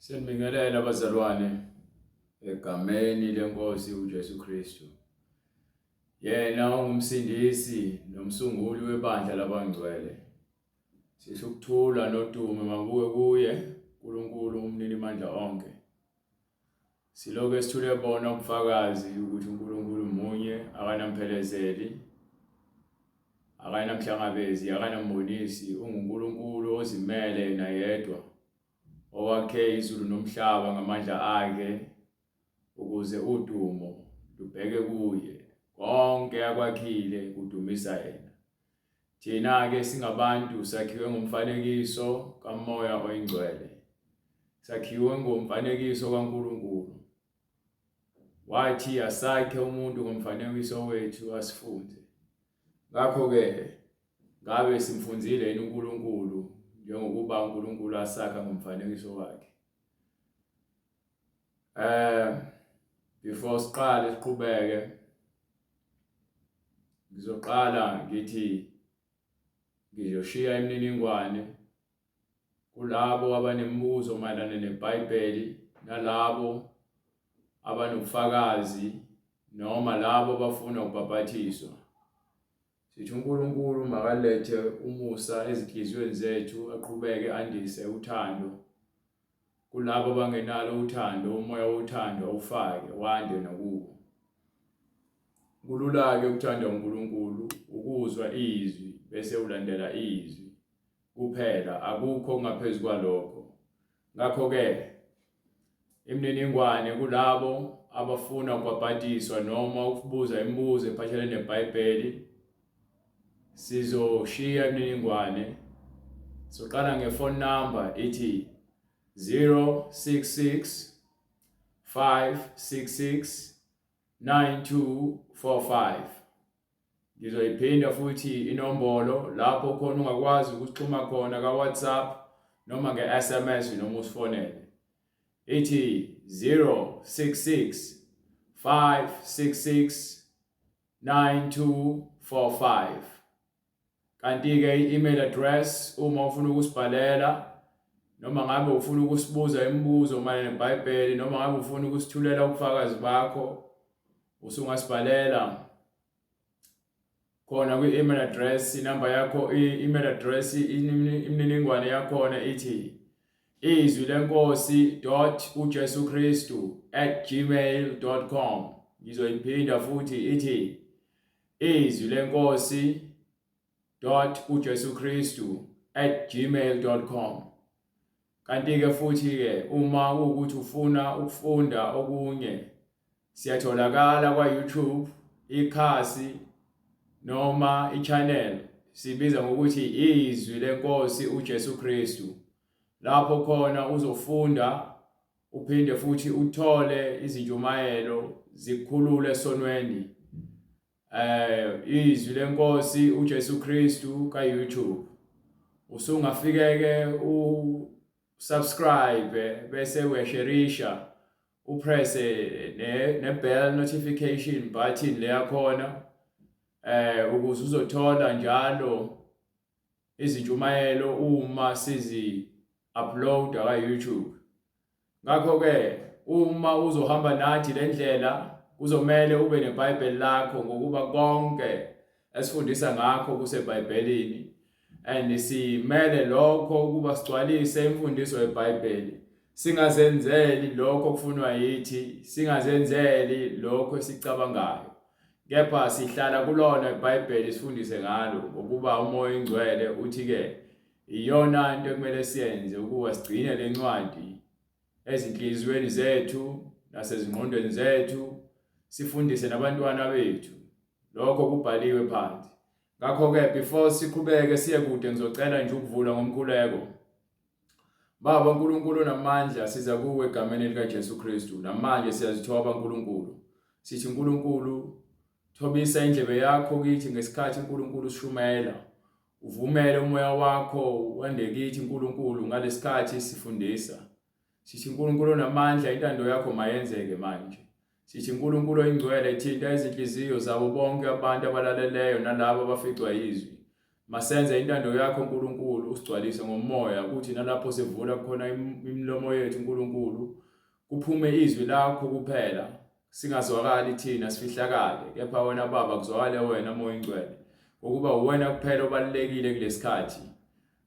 Siyanibingelela bazalwane egameni lenkosi uJesu Kristu. Yena ongumsindisi nomsunguli webandla labangcwele. Sisho ukuthula nodumo mabuke kuye uNkulunkulu umninimandla onke. Silokhu esithule bona ubufakazi ukuthi uNkulunkulu munye akanamphelezeli akanamhlangabezi akanambonisi unguNkulunkulu ozimele yena yedwa owakhe izulu nomhlaba ngamandla akhe ukuze udumo lubheke kuye konke akwakhile kudumisa yena Thina-ke singabantu sakhiwe ngomfanekiso kaMoya oyiNgcwele. Sakhiwe ngomfanekiso kaNkulunkulu. Wathi asakhe umuntu ngomfanekiso wethu asifunze. Ngakho-ke ngabe simfunzile yini uNkulunkulu njengokuba uNkulunkulu asakha ngomfanekiso wakhe? Eh before siqale siqhubeke ngizoqala ngithi ngizoshiya imininingwane kulabo abanemibuzo mayelana neBhayibheli nalabo abanobufakazi noma labo abafuna ukubhapathiswa. Sithi uNkulunkulu makalethe umusa ezinhliziyweni zethu aqhubeke andise uthando kulabo abangenalo uthando, umoya wothando awufake wande nakubo. Kulula-ke ukuthanda uNkulunkulu ukuzwa izwi bese ulandela izwi kuphela, akukho okungaphezu kwalokho. Ngakho-ke imininingwane kulabo abafuna ukubhabhadiswa noma ukubuza imibuzo ephathelene neBhayibheli sizoshiya imininingwane. Soqala nge-phone number ithi 066 566 9245. Ngizoyiphinda futhi inombolo lapho khona ungakwazi ukusixhuma khona ka-WhatsApp noma nge-SMS noma usifonele. Ithi 066 566 9245. Kanti-ke i-email address uma ufuna ukusibhalela noma ngabe ufuna ukusibuza imibuzo mayelana neBhayibheli noma ngabe ufuna ukusithulela ubufakazi bakho usungasibhalela khona kwi-email address inamba yakho i-email address imininingwane yakhona ithi izwi lenkosi dot uJesu Kristu at gmail dot com. Ngizoyiphinda futhi ithi izwi lenkosi dot uJesu Kristu at gmail dot com. Kanti-ke futhi-ke uma kuwukuthi ufuna ukufunda okunye siyatholakala kwa-YouTube ikhasi noma i-channel sibiza ngokuthi izwi lenkosi uJesu Kristu lapho khona uzofunda uphinde futhi uthole izintshumayelo zikukhulule esonweni eh izwi lenkosi uJesu Kristu ka YouTube usungafikeke u subscribe bese uyasherisha upresse ne, ne bell notification button leyakhona eh ukuze uzothola njalo izintshumayelo uma sizi upload ka YouTube. Ngakho-ke uma uzohamba nathi le ndlela kuzomele ube neBhayibheli lakho ngokuba konke esifundisa ngakho kuseBhayibhelini and simele lokho ukuba sigcwalise imfundiso yeBhayibheli singazenzeli lokho okufunwa yithi singazenzeli lokho esicabangayo kepha sihlala kulona iBhayibheli sifundise ngalo ngokuba uMoya oNgcwele uthi ke iyona into ekumele siyenze ukuba sigcine lencwadi ezinhliziyweni zethu nasezingqondweni zethu sifundise nabantwana bethu lokho kubhaliwe phansi. Ngakho-ke before siqhubeke siye kude ngizocela nje ukuvula ngomkhuleko. Baba uNkulunkulu onamandla siza kuwe egameni likaJesu Kristu. Namanje siyazithoba uNkulunkulu. Sithi uNkulunkulu thobisa indlebe yakho kithi ngesikhathi uNkulunkulu ushumayela. Uvumele umoya wakho wande kithi uNkulunkulu ngalesikhathi sifundisa. Sithi uNkulunkulu onamandla intando yakho mayenzeke manje. Sithi uNkulunkulu oyingcwele thinta izinhliziyo zabo bonke abantu abalaleleyo nalabo abaficwa yizwi. Masenze intando yakho uNkulunkulu, usigcwalise ngomoya kuthi nalapho sivula khona imilomo yethu uNkulunkulu, kuphume izwi lakho kuphela, singazwakali thina sifihlakale, kepha wena Baba kuzwakale wena Moya Ingcwele, ngokuba uwena kuphela obalulekile kulesikhathi.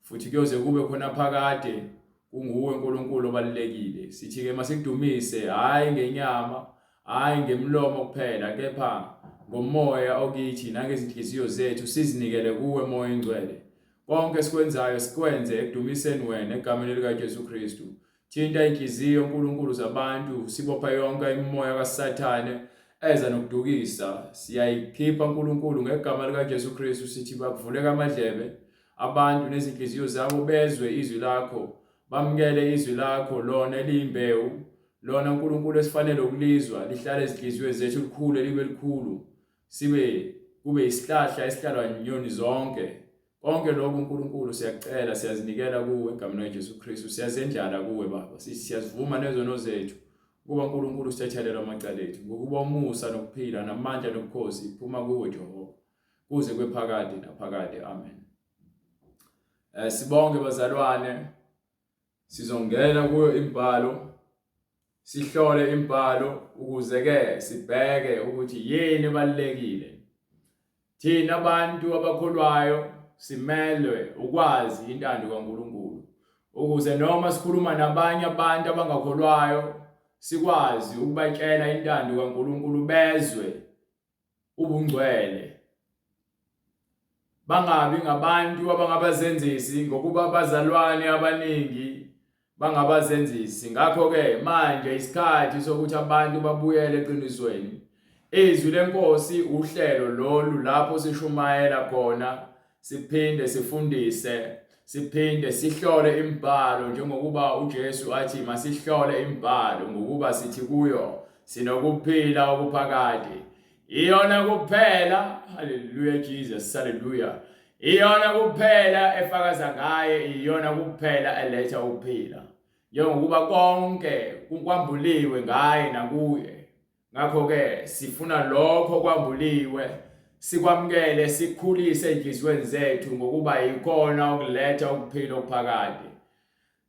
Futhi kuyoze kube khona phakade kunguwe uNkulunkulu obalulekile. Sithi-ke masikudumise hhayi ngenyama, hhayi ngemlomo kuphela, kepha ngomoya okithi nangezinhliziyo zethu sizinikele kuwe Moya Oyingcwele. Konke esikwenzayo sikwenze ekudumiseni wena egameni likaJesu Kristu. Thinta inhliziyo uNkulunkulu zabantu, sibopha yonke imimoya kaSathane eza nokudukisa. Siyayikhipha uNkulunkulu ngegama likaJesu Kristu sithi bakuvuleka amadlebe abantu nezinhliziyo zabo bezwe izwi lakho, bamukele izwi lakho lona eliyimbewu, lona uNkulunkulu esifanele ukulizwa, lihlale ezinhliziyweni zethu likhule libe likhulu, sibe kube isihlahla esihlalwa inyoni zonke. Konke lokhu uNkulunkulu siyakucela, siyazinikela kuwe egameni likaJesu Kristu, siyazendlala kuwe Baba, siyazivuma nezono zethu ukuba uNkulunkulu sithethelele amacala ethu, ngokuba umusa nokuphila namandla nobukhosi kuphuma kuwe Jehova. kuze kwephakade naphakade amen. Eh sibonge bazalwane, sizongena kuyo imbhalo sihlole imbhalo ukuze ke sibheke ukuthi yini ebalekile. Thina abantu abakholwayo simelwe ukwazi intando kaNkuluNkulu ukuze noma sikhuluma nabanye abantu abangakholwayo sikwazi ukubatshela intando kaNkuluNkulu bezwe ubungcwele. Bangabi ngabantu abangabazenzisi ngokuba abazalwane abaningi bangabazenzisi. Ngakho-ke manje isikhathi sokuthi abantu babuyele eqinisweni. Izwi lenkosi uhlelo lolu lapho sishumayela khona siphinde sifundise siphinde sihlole imibhalo njengokuba uJesu athi masihlole imibhalo ngokuba sithi kuyo sinokuphila okuphakade. Iyona kuphela, haleluya Jesus, haleluya. Iyona kuphela efakaza ngaye, iyona kuphela eletha ukuphila. Njengokuba konke kwambuliwe ngaye nakuye. Ngakho-ke sifuna lokho kwambuliwe sikwamukele sikhulise ezinhliziyweni zethu ngokuba yikona okuletha ukuphila okuphakade.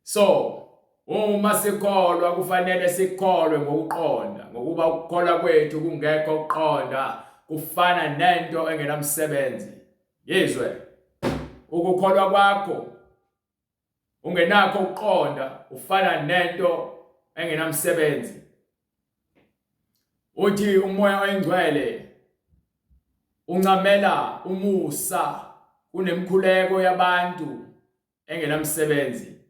So, uma sikholwa kufanele sikholwe ngokuqonda ngokuba ukukholwa kwethu kungekho ukuqonda kufana nento engenamsebenzi. Yizwe ukukholwa kwakho ungenakho ukuqonda ufana nento engenamsebenzi. Uthi umoya oyingcwele uncamela umusa kunemkhuleko yabantu engenamsebenzi.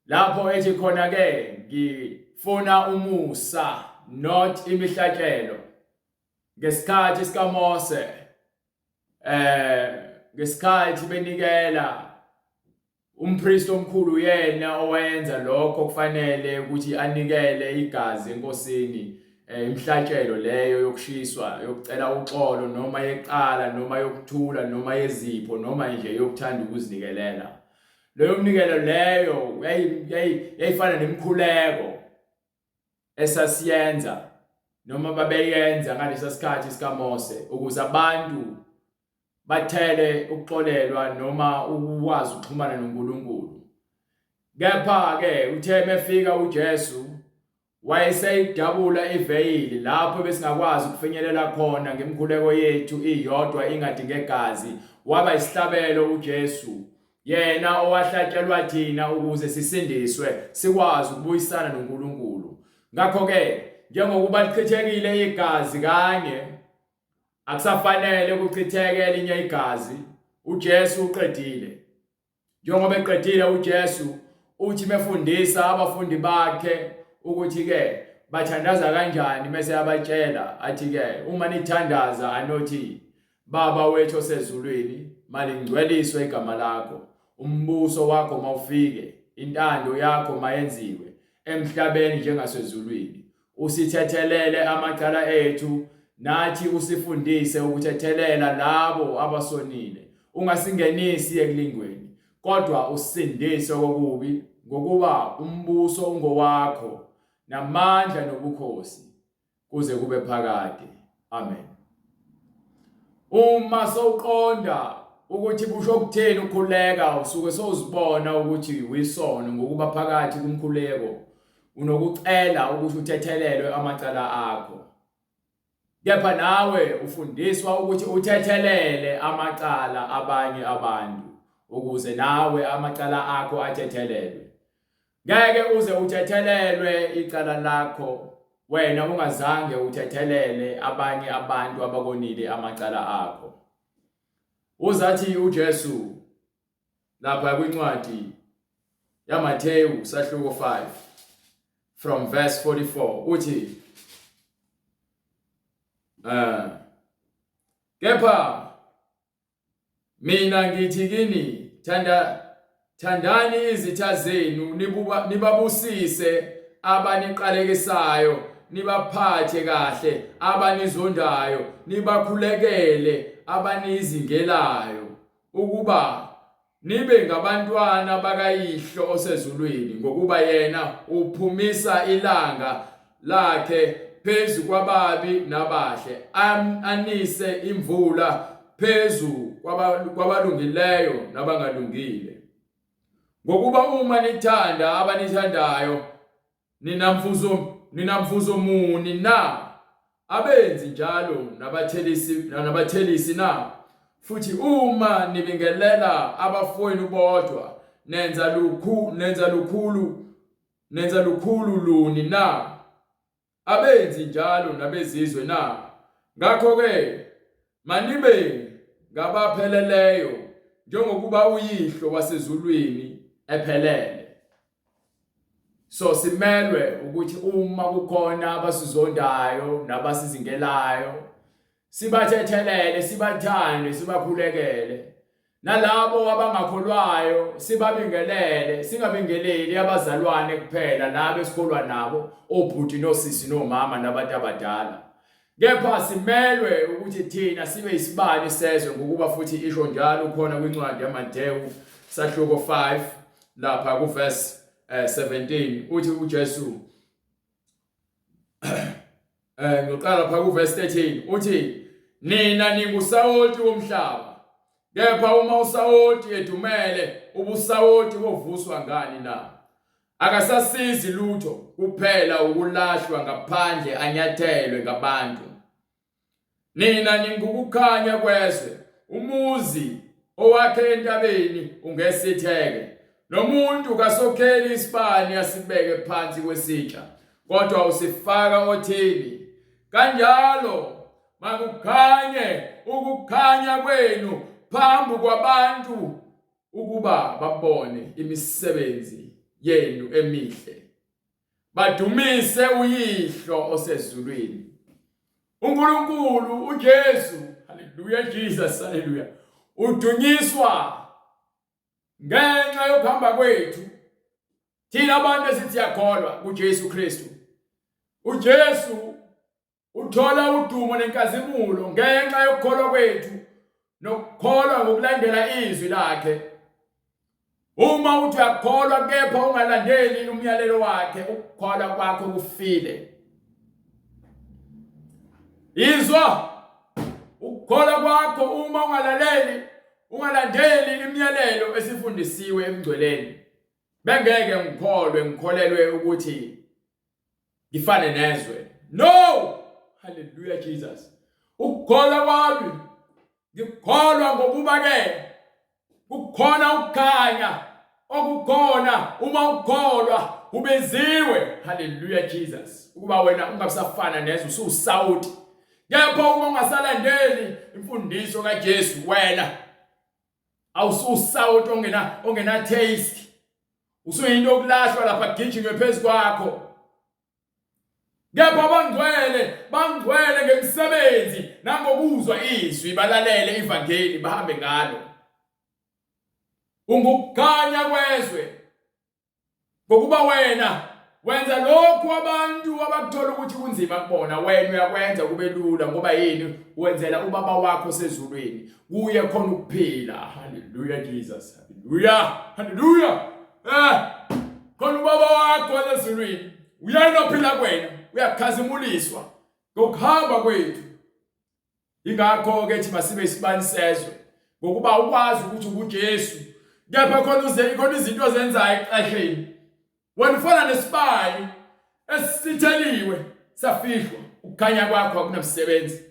Lapho ethi khona ke ngifuna umusa not imihlatshelo. Ngesikhathi sikaMose eh ngesikhathi benikela umpristi omkhulu uyena owayenza lokho kufanele ukuthi anikele igazi enkosini eh, imhlatshelo leyo yokushiswa yokucela uxolo noma yecala noma yokuthula noma yezipho noma nje yokuthanda ukuzinikelela leyo mnikelo leyo yayifana nemikhuleko esasiyenza noma babeyenza ngalesa sikhathi sikaMose ukuze abantu bathele ukuxolelwa noma ukwazi ukuxhumana noNkulunkulu. Kepha-ke uthe mefika uJesu wayeseyidabula iveyili lapho besingakwazi ukufinyelela khona ngemikhuleko yethu iyodwa ingadingegazi waba isihlabelo uJesu Yena owahlatshelwa thina ukuze sisindiswe, sikwazi ukubuyisana noNkulunkulu. Ngakho-ke, njengokuba lichithekile igazi kanye, akusafanele kuchitheke elinye igazi. UJesu uqedile. Njengoba eqedile uJesu, uthi mefundisa abafundi bakhe ukuthi-ke bathandaza kanjani mese abatshela athi-ke uma nithandaza anothi Baba wethu osezulwini, malingcweliswe igama lakho. Umbuso wakho mawufike, intando yakho mayenziwe emhlabeni njengasezulwini. Usithethelele amacala ethu, nathi usifundise ukuthethelela labo abasonile. Ungasingenisi ekulingweni, kodwa usindise kokubi, ngokuba umbuso ungowakho, namandla nobukhosi kuze kube phakade. Amen. Uma sowuqonda ukuthi kusho ukuthini ukukhuleka usuke sowuzibona ukuthi wisono ngokuba phakathi kumkhuleko unokucela ukuthi uthethelelwe amacala akho. Kepha nawe ufundiswa ukuthi uthethelele amacala abanye abantu ukuze nawe amacala akho athethelelwe. Ngeke uze uthethelelwe icala lakho wena ungazange uthethelele abanye abantu abakonile amacala akho. Uzathi uJesu lapha kwincwadi yaMathewu sahluko 5 from verse 44 uthi kepha mina ngithi kini thanda thandani izitha zenu nibuba nibabusise abaniqalekisayo nibaphathe kahle abanizondayo nibakhulekele abanizingelayo ukuba nibe ngabantwana bakayihlo osezulwini ngokuba yena uphumisa ilanga lakhe phezu kwababi nabahle anise imvula phezu kwabalungileyo nabangalungile. Ngokuba uma nithanda abanithandayo Ninamvuzo ninamvuzo muni na? Abenzi njalo nabathelisi nabathelisi na? Futhi uma nibingelela abafowenu bodwa nenza lukhu nenza lukhulu nenza lukhulu luni na? Abenzi njalo nabezizwe na? Ngakho-ke manibe ngabapheleleyo njengokuba uYihlo wasezulwini ephelele. So simelwe ukuthi uma kukhona abasizondayo nabasizingelayo sibathethelele, sibathande, sibakhulekele. Nalabo abangakholwayo sibabingelele, singabingeleli abazalwane kuphela laba esikholwa nabo, obhuti nosisi nomama nabantu abadala. Kepha simelwe ukuthi thina sibe isibani sezwe ngokuba futhi isho njalo khona kwincwadi yaMatewu sahluko 5 lapha kuverse 17 eh, uthi uJesu eh ngiqala lapha kuverse 13 uthi nina ningusawoti womhlaba kepha uma usawoti edumele ubusawoti bovuswa ngani na Akasasizi lutho kuphela ukulahlwa ngaphandle anyathelwe ngabantu. Nina ningukukhanya kwezwe, umuzi owakhe entabeni ungesitheke. Nomuntu kasokheli isibani asibeke phansi kwesitsha, kodwa usifaka othini. Kanjalo makukhanye ukukhanya kwenu phambi kwabantu ukuba babone imisebenzi yenu emihle badumise uyihlo osezulwini uNkulunkulu uJesu haleluya Jesus haleluya udunyiswa ngenxa yokuhamba kwethu thina abantu esithi siyakholwa kuJesu Kristu uJesu Uthola udumo nenkazimulo ngenxa yokukholwa kwethu nokukholwa ngokulandela izwi lakhe. Uma uthi uyakholwa kepha ungalandeli umyalelo wakhe, ukukholwa kwakho kufile. Izwa ukukholwa kwakho uma ungalaleli ungalandeli imiyalelo esifundisiwe emngcweleni. Bengeke ngikholwe ngikholelwe ukuthi ngifane nezwe no haleluya Jesus ukukholwa kwami ngikholwa ngokuba ke kukhona ukukhanya okukhona uma ukholwa ubiziwe haleluya Jesus ukuba wena ungabusafana nezwe ususawuti kepha uma ungasalandeli imfundiso kaJesu wena awususawuti ongena ongena taste Usuyinto yokulahlwa lapha gijinywe phezu kwakho. Kepha abangcwele bangcwele ngemisebenzi nangokuzwa izwi balalele ivangeli bahambe ngalo. Ungukukhanya kwezwe ngokuba wena wenza lokhu abantu abakuthola ukuthi kunzima kubona wena uyakwenza kube lula ngoba yini wenzela ubaba wakho osezulwini kuye khona ukuphila haleluya Jesus haleluya haleluya eh khona ubaba wakho osezulwini uyena ophila kuwena uyakhazimuliswa ngokuhamba kwethu ingakho ke thi masibe isibani sezwe. Ngokuba ukwazi ukuthi uJesu kepha khona uze khona izinto ozenzayo ekucasheni. Wena ufana nesibani esitheliwe safihlwa ukukhanya kwakho akunamsebenzi.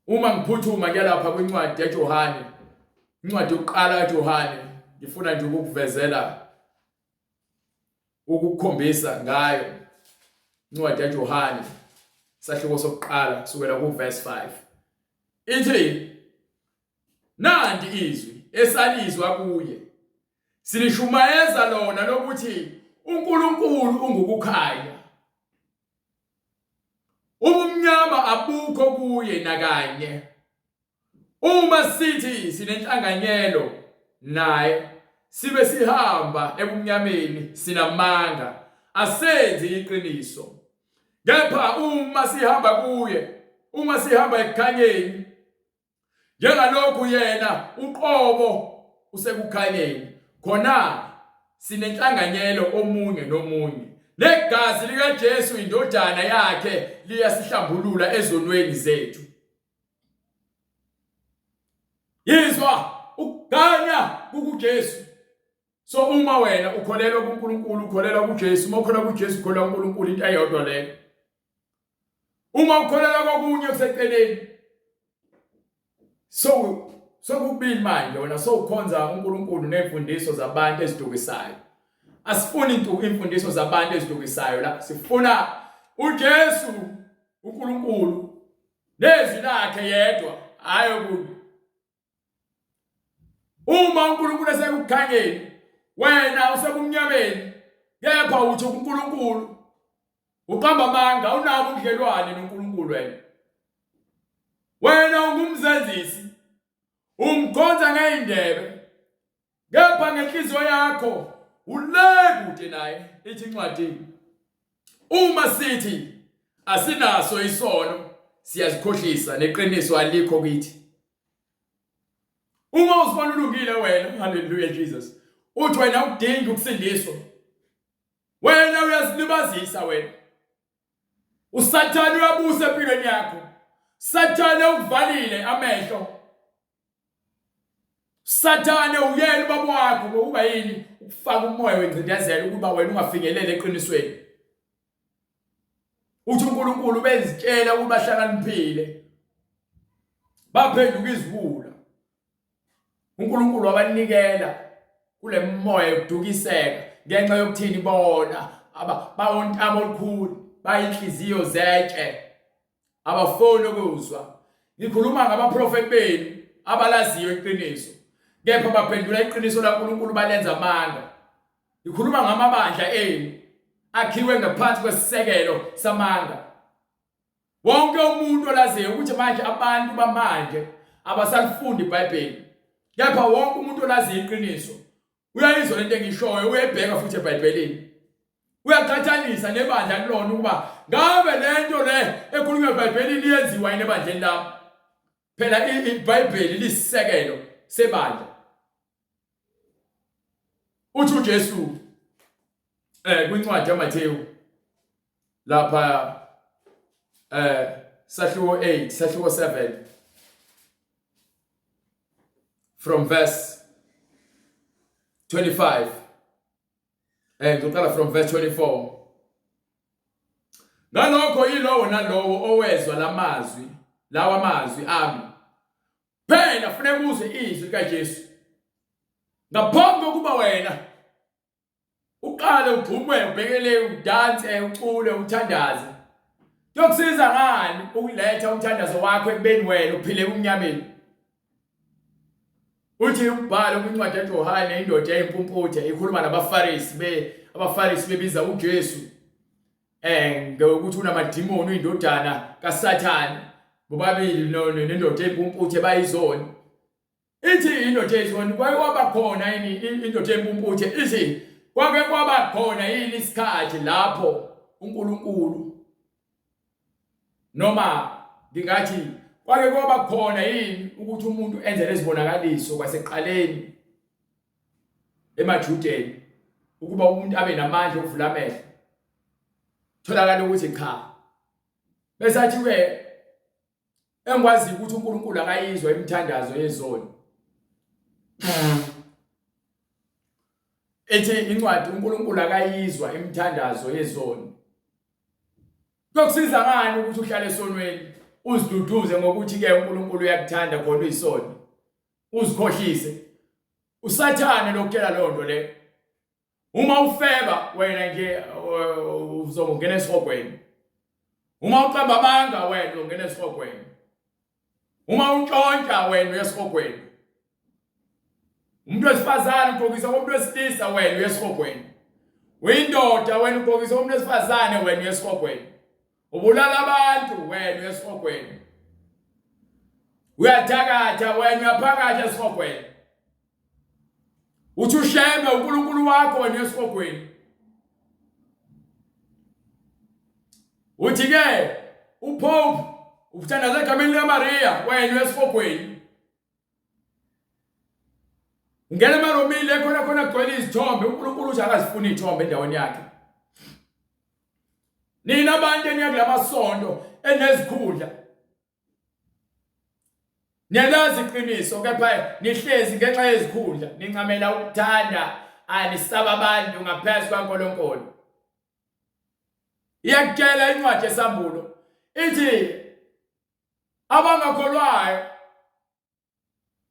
Uma ngiphuthuma kuyalapha kwincwadi yaJohane, incwadi yokuqala kaJohane, ngifuna nje ukukuvezela ukukukhombisa ngayo incwadi yaJohane sahluko sokuqala kusukela kuverse 5 ithi nanti izwi esalizwa kuye silishumayeza lona lokuthi uNkulunkulu ungukukhanya Ubumnyama abukho kuye nakanye. Uma sithi sinenhlanganyelo naye sibe sihamba ebumnyameni sinamanga asenzi iqiniso. Kepha uma sihamba kuye, uma sihamba ekukhanyeni Njengalokhu yena uqobo usekukhanyeni, khona sinenhlanganyelo omunye nomunye. Negazi likaJesu indodana yakhe liyasihlambulula ezonweni zethu. Yizwa ukukhanya kukuJesu. So uma wena ukholelwa kuNkulunkulu, ukholelwa kuJesu, uma ukholelwa kuJesu ukholelwa kuNkulunkulu, into eyodwa leyo. Uma ukholelwa kokunye kuseceleni. So sokubili manje wena sowukhonza uNkulunkulu nezimfundiso zabantu ezidukisayo. Asifuni into imfundiso zabantu ezidukisayo la, sifuna uJesu uNkulunkulu nezwi lakhe yedwa, hayi okunye. Uma uNkulunkulu esekukhanyeni, wena usebumnyameni, kepha uthi kuNkulunkulu uqamba amanga, unabo ubudlelwane noNkulunkulu wena. Wena ungumzenzisi, umkhonza ngeyindebe, kepha ngenhliziyo yakho ule kude naye, ithi incwadi. Uma sithi asinaso isono, siyazikhohlisa neqiniso alikho kithi. Uma uzibona ulungile wena, haleluya Jesus, uthi wena udinga ukusindiswa. Wena uyazilibazisa wena. USathane uyabusa empilweni yakho. Sathane ukuvalile amehlo. Sathane uyena ubaba wakho ngokuba yini ukufaka umoya wengcindezelo ukuba wena ungafinyeleli eqinisweni. Uthi uNkulunkulu bezitshela ukuba bahlakaniphile. Baphenduka iziwula. uNkulunkulu wabanikela kule moya yokudukiseka ngenxa yokuthini bona aba bawontamo olukhulu bayinhliziyo zetshe abafuni ukuzwa ngikhuluma ngabaprofeti benu abalaziyo iqiniso kepha baphendula iqiniso laNkulunkulu balenza amanga ngikhuluma ngamabandla enu akhiwe ngaphansi kwesisekelo samanga Wonke umuntu olaziyo ukuthi manje abantu bamanje abasalifundi iBhayibheli. Kepha wonke umuntu olaziyo iqiniso uyayizwa lento engishoyo, uyayibheka futhi eBhayibhelini. Uyaqhathanisa nebandla kulona ukuba ngabe lento le ekhulunywa eBhayibhelini iyenziwa yini ebandleni lami. Phela iBhayibheli lisisekelo sebandla. Uthi uJesu eh kwincwadi yaMathewu lapha eh sahluko 8 sahluko 7 from verse 25 eh ngizoqala from verse 24 Ngalokho yilowo nalowo owezwa lamazwi lawa mazwi ami Phela funeka uzwe izwi likaJesu. Ngaphambi kokuba wena uqale ugxume ubhekele udanse ucule uthandaze. Kuyokusiza ngani ukuletha umthandazo wakho ekubeni wena uphile ebumnyameni? Uthi umbhalo kwincwadi kaJohane indoda eyimpumputhe ikhuluma nabaFarisi be abaFarisi bebiza uJesu eh ngokuthi unamadimoni uyindodana kaSathane bobabili nendoda eyimpumputhe bayizoni ithi indoda eyizoni kwake kwaba khona yini indoda eyimpumputhe ithi kwake kwaba khona yini isikhathi lapho uNkulunkulu noma ngingathi kwake kwaba khona yini ukuthi umuntu enze lezibonakaliso kwasekuqaleni emaJudeni ukuba umuntu abe namandla okuvula amehlo tholakala ukuthi cha bese athi ke Engikwaziyo ukuthi uNkulunkulu akayizwa imithandazo yezoni. Ithi incwadi uNkulunkulu akayizwa imithandazo yezoni. Kuyokusiza ngani ukuthi uhlale esonweni uziduduze ngokuthi ke uNkulunkulu uyakuthanda khona uyisoni. Uzikhohlise. Usathane lokutshela leyo nto leyo. Uma ufeba wena nje uzongena esihogweni. Uma uqamba amanga wena uzongena esihogweni. Uma untshontsha wena uya esihogweni. Umuntu wesifazane ugqokisa umuntu wesilisa wena uya esihogweni. Uyindoda wena ugqokisa umuntu wesifazane wena uya esihogweni. Ubulala abantu wena uya esihogweni. Uyathakatha wena uyaphakatha esihogweni. Uthi uShembe uNkulunkulu wakho wena esihogweni. Uthi ke uPope uthandaza egameni likaMaria wena esihogweni. Ungena emaromini ekhona khona kugcwele izithombe uNkulunkulu uthi akazifuni izithombe endaweni yakhe. Nina abantu eniya kulamasonto enezikhundla Niyalazi iqiniso kepha nihlezi ngenxa yezikhundla nincamela ukuthanda anisaba abantu ngaphezu kwaNkulunkulu. Iyakutshela incwadi yesambulo ithi abangakholwayo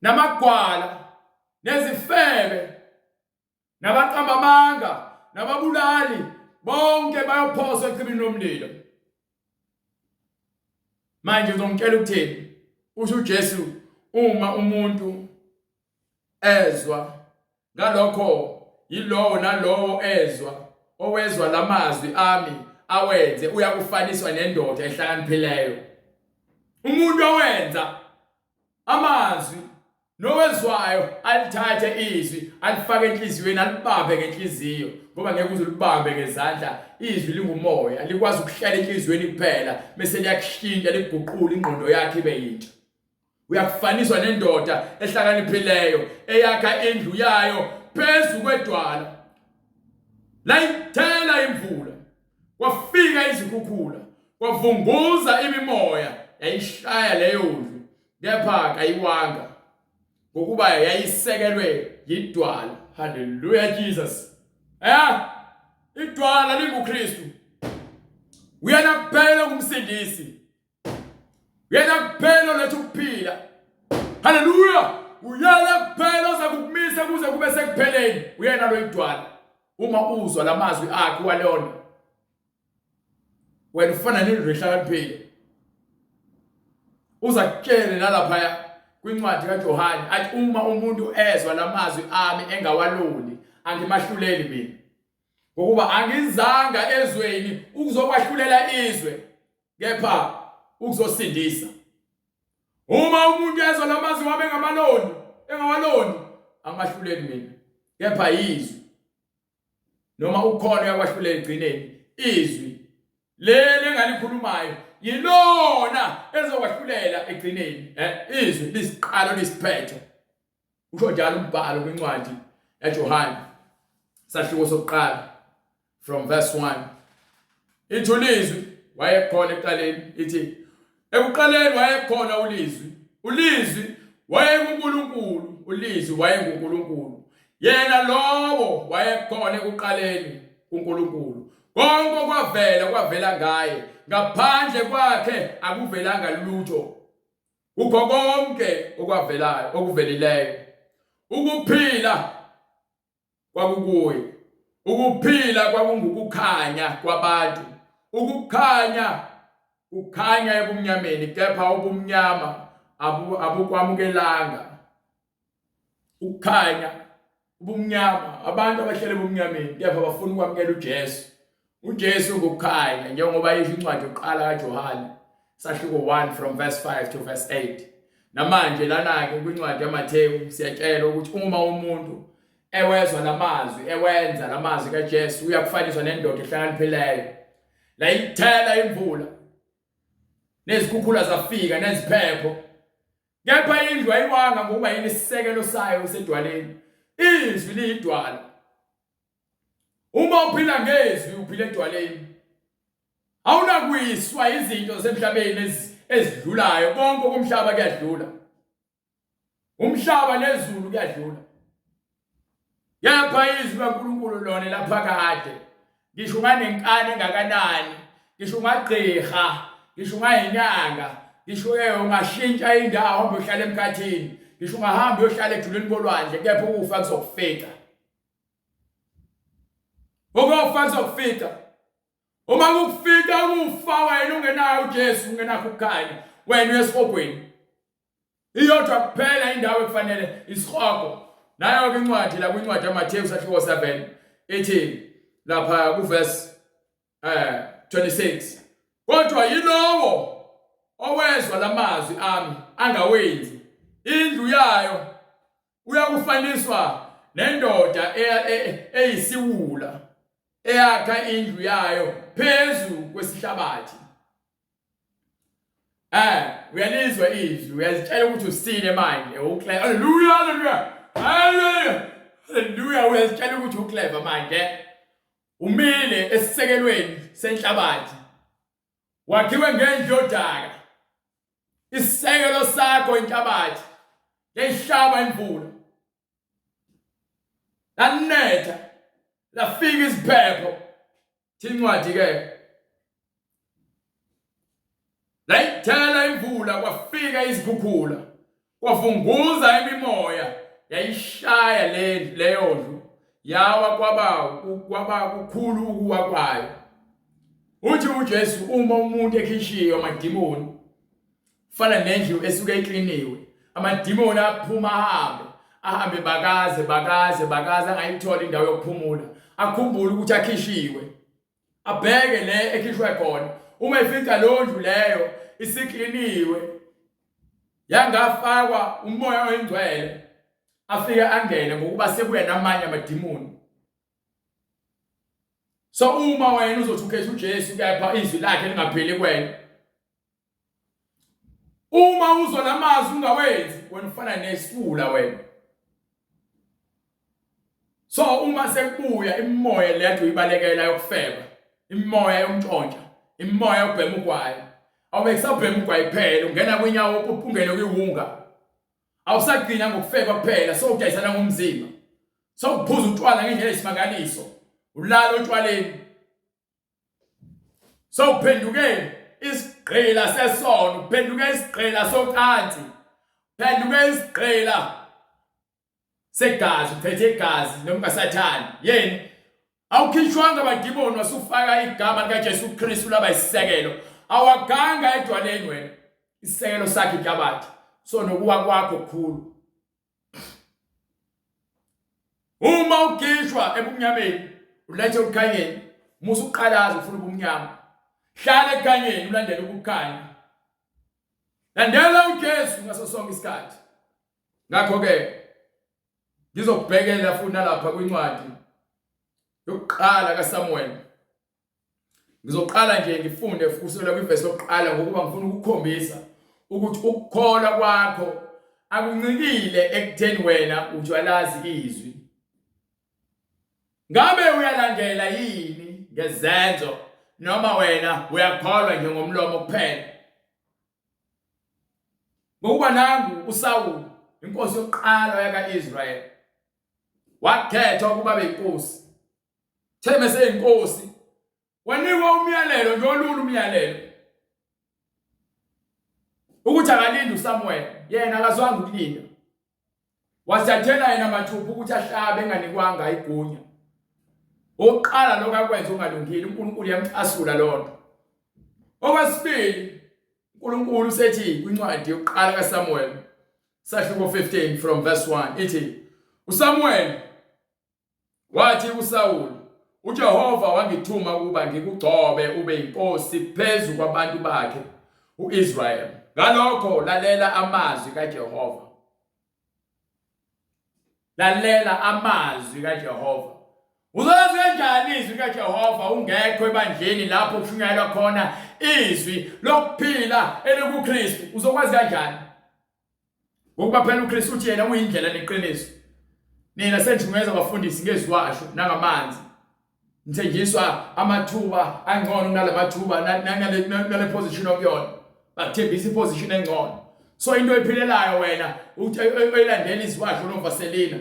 namagwala nezifebe nabaqamba amanga nababulali bonke bayophoswa echibini lomlilo manje uzongitshela ukuthini usho uJesu uma umuntu ezwa ngalokho yilowo nalowo ezwa owezwa lamazwi ami awenze uyakufaniswa nendoda ehlakaniphileyo umuntu owenza amazwi nowezwayo alithathe izwi alifake enhliziyweni alibambe ngenhliziyo ngoba ngeke uze ulibambe ngezandla izwi lingumoya likwazi ukuhlala enhliziyweni kuphela bese liyakushintsha likuguqula ingqondo yakhe ibe yintsha uyakufaniswa nendoda ehlakaniphileyo eyakha indlu yayo phezu kwedwala layithela imvula kwafika izikhukhula kwavunguza imimoya yayishaya leyo ndlu kepha kayiwanga ngokuba yayisekelwe yidwala haleluya Jesus eh idwala linguKristu uyena kuphela ngumsindisi uyena kuphela oletha ukuphila haleluya uyena kuphela oza kukumisa kuze kube sekupheleni uyena lo idwala uma uzwa lamazwi akhe walona wena ufana nendlu ehlakaniphile uza kutshele nalaphaya kwincwadi kaJohane athi uma umuntu ezwa lamazwi ami engawaloli angimahluleli mina ngokuba angizanga ezweni ukuzokwahlulela izwe kepha ukuzosindisa uma umuntu ezwa lamazwi wami engamaloni engawaloni angimahluleli mina kepha yizwi noma ukhona uyakwahlulela egcineni izwi leli engalikhulumayo yilona ezokwahlulela egcineni eh izwi lisiqalo lisiphetho usho njalo umbhalo kwincwadi yaJohane sahluko sokuqala from verse 1 ithi ulizwi wayekhona ekuqaleni ithi ekuqaleni wayekhona ulizwi ulizwi wayenguNkulunkulu ulizwi wayenguNkulunkulu yena lowo wayekhona ekuqaleni kuNkulunkulu konke okwavela kwavela ngaye ngaphandle kwakhe akuvelanga lutho kukho konke okwavelayo okuvelileyo ukuphila kwakukuye ukuphila kwakungukukhanya kwabantu ukukhanya kukhanya ebumnyameni kepha ubumnyama abukwamukelanga ukukhanya ubumnyama abantu abahlele ebumnyameni kepha bafuna ukwamukela uJesu uJesu ngukukhanya njengoba isho incwadi yokuqala kaJohane sahluko 1 from verse 5 to verse 8 namanje lana-ke kwincwadi yaMathewu siyatshelwa ukuthi uma umuntu ewezwa lamazwi ewenza lamazwi kaJesu uyakufaniswa nendoda ehlakaniphileyo layithela imvula nezikhukhula zafika neziphepho kepha indlu ayiwanga ngokuba yini isisekelo sayo isedwaleni izwi liyidwala Uma uphila ngezwi uphila edwaleni. Awunakuyiswa izinto zasemhlabeni ezidlulayo konke komhlaba kuyadlula umhlaba nezulu kuyadlula kepha izwi kaNkulunkulu lona laphakade ngisho unganenkani engakanani ngisho ungagqirha ngisho ungayinyanga ngisho ungashintsha indawo uhambe uhlala emkhathini ngisho ungahamba uyohlala ejuleni kolwandle kepha ukufa kuzokufica ukufa kuzokufica uma kukufica ukufa wena ungenayo uJesu ungenakho ukukhanya wena uyesihogweni iyodwa kuphela indawo ekufanele isihogo nayo ke incwadi la kwincwadi yaMathewu sahluko 7 ithi lapha kuverse 26 kodwa yilowo owezwa lamazwi ami angawenzi indlu yayo uyakufaniswa nendoda eyisiwula eyakha indlu yayo phezu kwesihlabathi uyalizwa izwi uyazitshela ukuthi usile manje uclever haleluya haleluya haleluya haleluya uyazitshela ukuthi uclever manje umile esisekelweni senhlabathi wakhiwe ngendlu yodaka isisekelo sakho inhlabathi yayihlaba imvula lanetha lafika iziphepho thincwadi ke layithela imvula kwafika izikhukhula kwavunguza imimoya yayishaya le leyo ndlu yawa kwaba kwaba kukhulu ukuwa kwayo uthi uJesu uma umuntu ekhishiwe amadimoni fana nendlu esuke ikliniwe amadimoni aphuma ahambe ahambe bakaze bakaze bakaze angayithola indawo yokuphumula akhumbule ukuthi akhishiwe abheke le ekhishwe khona uma efica leyo ndlu leyo isikliniwe yangafakwa umoya oyingcwele afike angene ngokuba sekuya namanye amadimoni so uma wena uzothi ukhetha uJesu kepha izwi lakhe lingapheli kuwena uma uzwa lamazwi ungawenzi wena ufana nesifula wena so uma sekubuya imimoya le uyibalekela yokufeba imimoya yokuntshontsha imimoya yokubhema ugwayi awube kusabhema ugwayi kuphela ungena kwinyawo ungene kwiwunga awusagcina ngokufeba kuphela sowudayisana ngomzimba sowuphuza utshwala ngendlela eyisimangaliso ulala otshwaleni sowuphenduke isigqila sesono uphenduke isigqila socansi phenduke isigqila segazi uphethe igazi noma kasathane yini awukhishwanga abadimoni wasufaka igama likaJesu Kristu laba isisekelo awaganga edwaleni wena isisekelo sakhe inhlabathi so nokuwa kwakho kukhulu uma ugishwa ebumnyameni ulethe ukukhanyeni musa uqalaza ufuna ubumnyama hlala ekukhanyeni ulandele ukukhanya landela uJesu ngaso sonke isikhathi ngakho ke ngizokubhekela futhi nalapha kwincwadi yokuqala kaSamuel Ngizoqala nje ngifunde kusukela kwivesi lokuqala ngokuba ngifuna ukukhombisa ukuthi ukukholwa kwakho akuncikile ekutheni wena ujwalazi izwi. Ngabe uyalandela yini ngezenzo noma wena uyakholwa nje ngomlomo kuphela? Ngokuba nangu uSawulu inkosi yokuqala yaka-Israyeli wakhethwa ukuba beyinkosi Theme seyinkosi wanikwa umyalelo nje olula umyalelo ukuthi akalinde uSamuel yena akazwanga ukulinda wasithathela yena mathupha ukuthi ahlabe enganikwanga igunya oqala lokho akwenza ungalungile uNkulunkulu yamcasula lonto okwesibili uNkulunkulu usethi kwincwadi yokuqala kaSamuel sahluko 15 from verse 1 ithi uSamuel Wathi uSawulu, uJehova wangithuma ukuba ngikugcobe ube yinkosi phezu kwabantu bakhe uIsrayeli. Ngalokho lalela amazwi kaJehova. Lalela amazwi kaJehova. Uzoyazi kanjani izwi kaJehova ungekho ebandleni lapho kushunyayelwa khona izwi lokuphila elikuKristu? Uzokwazi kanjani? Ngokuba phela uKristu uthi yena uyindlela neqiniso. Nina senjumeza abafundisi ngeziwasho nangamanzi. Nithenjiswa amathuba angcono kunalamathuba nale position okuyona. Bakuthembisa iposition engcono. So into oyiphilelayo wena uthi oyilandela iziwasho novaselina.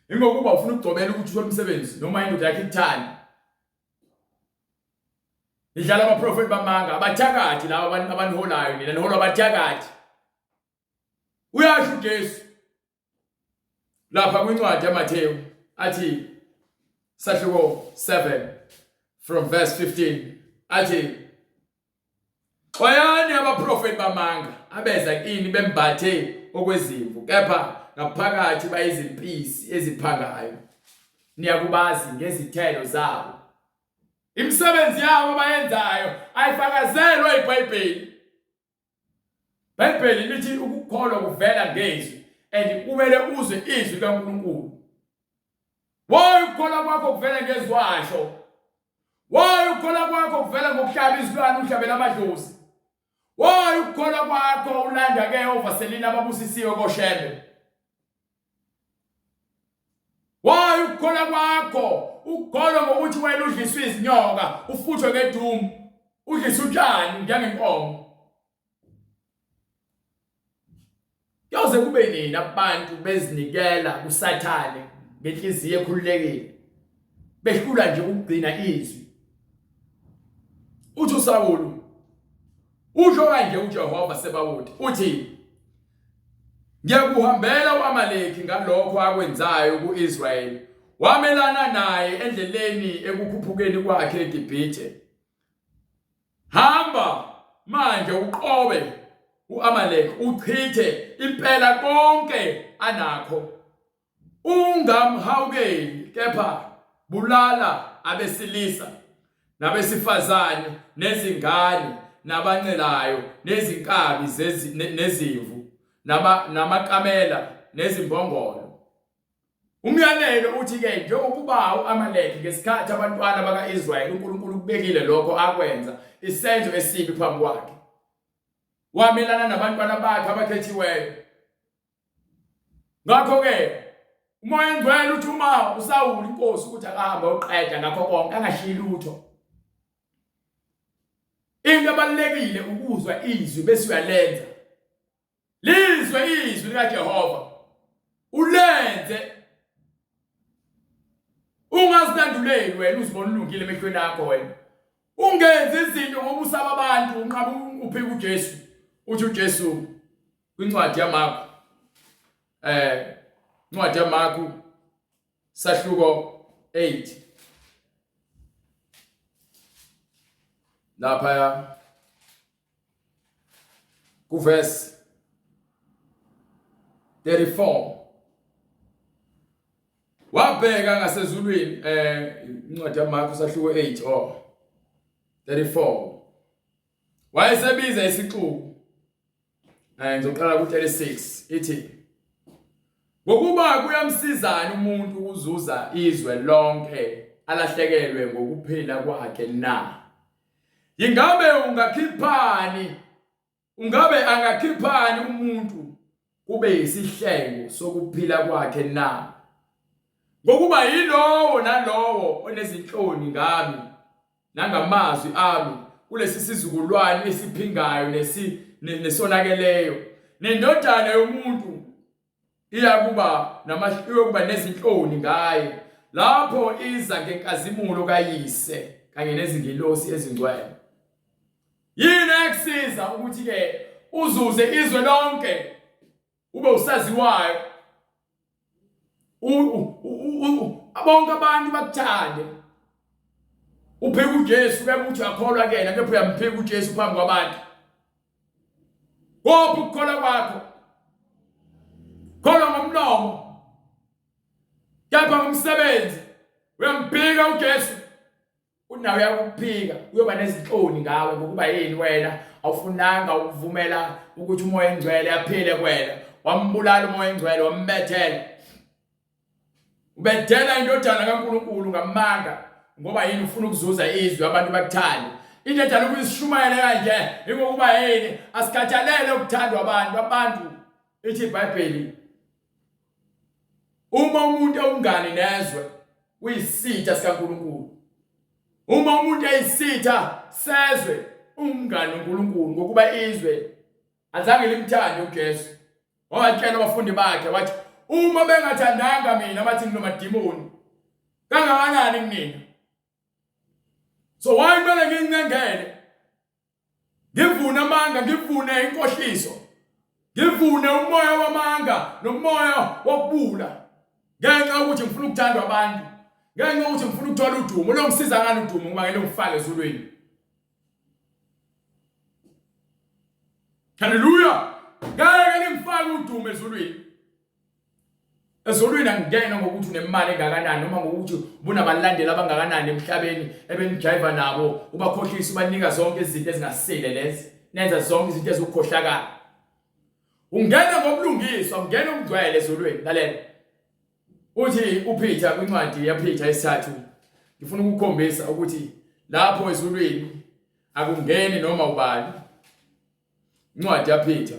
Ingokuba ufuna ukugcobela ukuthi uthole umsebenzi noma indoda yakhe ikuthande. Nidlala abaprofeti bamanga, abathakathi laba abaniholayo nina niholwa abathakathi. Uyasho uJesu lapha kwincwadi yaMathewu athi sahluko 7 from verse 15 athi Xwayani abaprofeti bamanga abeza kini bembathe okwezimvu kepha ngaphakathi bayizimpisi eziphangayo niyakubazi ngezithelo zabo. Imisebenzi yabo abayenzayo ayifakazelwa iBhayibheli. Bhayibheli lithi ukukholwa kuvela ngezwi and kumele uzwe izwi likaNkulunkulu. Why ukukholwa kwakho kuvela ngezwasho? Why ukukholwa kwakho kuvela ngokuhlaba izilwane uhlabela amadlozi? Why ukukholwa kwakho ulanda ke ovaselina ababusisiwe koshembe? Why ukukholwa kwakho ukukholwa ngokuthi wena udliswe izinyoka ufuthwe ngedumu udliswe utshani njengenkomo Kuyoze kube nini abantu bezinikela kuSathane ngenhliziyo ekhululekile behlula nje ukugcina izwi uthi uSawulu usho kanje uJehova Sebawoti uthi Ngiyakuhambela u-Amaleki ngalokho akwenzayo ku-Israyeli wamelana naye endleleni ekukhuphukeni kwakhe eGibhithe Hamba manje uqobe uAmalek uchithe impela konke anakho. Ungamhawukeli kepha bulala abesilisa nabesifazane nezingane nabancelayo nezinkabi nezimvu namakamela nezimbongolo. Umyalelo uthi-ke njengokuba u-Amaleki ngesikhathi abantwana baka-Israyeli uNkulunkulu ukubekile lokho akwenza isenzo esibi phambi kwakhe. Wamelana nabantwana bakhe abakhethiweyo. Ngakho-ke uMoya oNgcwele uthi uma uSawuli inkosi ukuthi akahambe uqeda ngakho konke angashiyi lutho. Into ebalulekile ukuzwa izwi bese uyalenza. Lizwe izwi likaJehova ulenze ungazilanduleli wena uzibona ulungile emehlweni akho wena ungenzi izinto ngoba usaba abantu unqaba uphika uJesu uthi uJesu kwincwadi yaMarku eh incwadi yaMarku sahluko 8 lapha kuverse 34 wabheka ngasezulwini eh incwadi yaMarku sahluko 8 oh 34 wayesebiza isixuku eh ngizoqala ku 36 ithi ngokuba kuyamsizani umuntu ukuzuza izwe lonke alahlekelwe ngokuphila kwakhe na Ingabe ungakhiphani ungabe angakhiphani umuntu kube yisihlengo sokuphila kwakhe na? Ngokuba yilowo nalowo onezinhloni ngami nangamazwi ami kulesi sizukulwane esiphingayo nesonakeleyo nendodana yomuntu iyakuba iyokuba nezinhloni ngaye lapho iza ngenkazimulo kayise kanye nezingilosi ezingcwele. Yini ekusiza ukuthi ke uzuze izwe lonke ube usaziwayo bonke abantu bakuthande uphika uJesu kepha uthi uyakholwa kuyena kepha uyamphika uJesu phambi kwabantu Kophi ukukholwa kwakho? Kholwa ngomlomo. Kepha ngomsebenzi uyamphika uJesu. Unawe uyakuphika, uyoba nezinhloni ngawe ngokuba yini wena awufunanga ukuvumela ukuthi umoya engcwele aphile kuwena. Wambulala umoya engcwele wambethela. Ubedela indodana kaNkulunkulu ngamanga ngoba yini ufuna ukuzuza izwi abantu bakuthande. Into edala ukuthi sishumayele kanje ingokuba yini asikhathalele ukuthandwa abantu abantu ithi iBhayibheli uma umuntu ewumngani nezwe uyisitha sikaNkulunkulu. Uma umuntu eyisitha sezwe ungumngani uNkulunkulu ngokuba izwe azange limthande uJesu. Watshela abafundi bakhe wathi uma bengathandanga mina bathi nginomadimoni kangakanani kunina. So why kumele ngincengele? Ngivune amanga, ngivune inkohliso. Ngivune umoya wamanga nomoya wokubula. Ngenxa yokuthi ngifuna ukuthandwa abantu. Ngenxa yokuthi ngifuna ukuthola udumo. Longisiza ngani udumo ngoba ngeke ngifake ezulwini. Haleluya! Ngeke ningifake udumo ezulwini. Ezulwini angingena ngokuthi unemali engakanani noma ngokuthi ubunabalandeli abangakanani emhlabeni ebenijayiva nabo ubakhohlisa ubanika zonke izinto ezingasile lezi nenza zonke izinto ezikukhohlakala. Ungena ngobulungiswa, ungena umgcwele ezulwini. Lalela. Uthi uPeter kwincwadi yaPeter isithathu ngifuna ukukhombisa ukuthi lapho ezulwini akungeni noma ubani. Incwadi yaPeter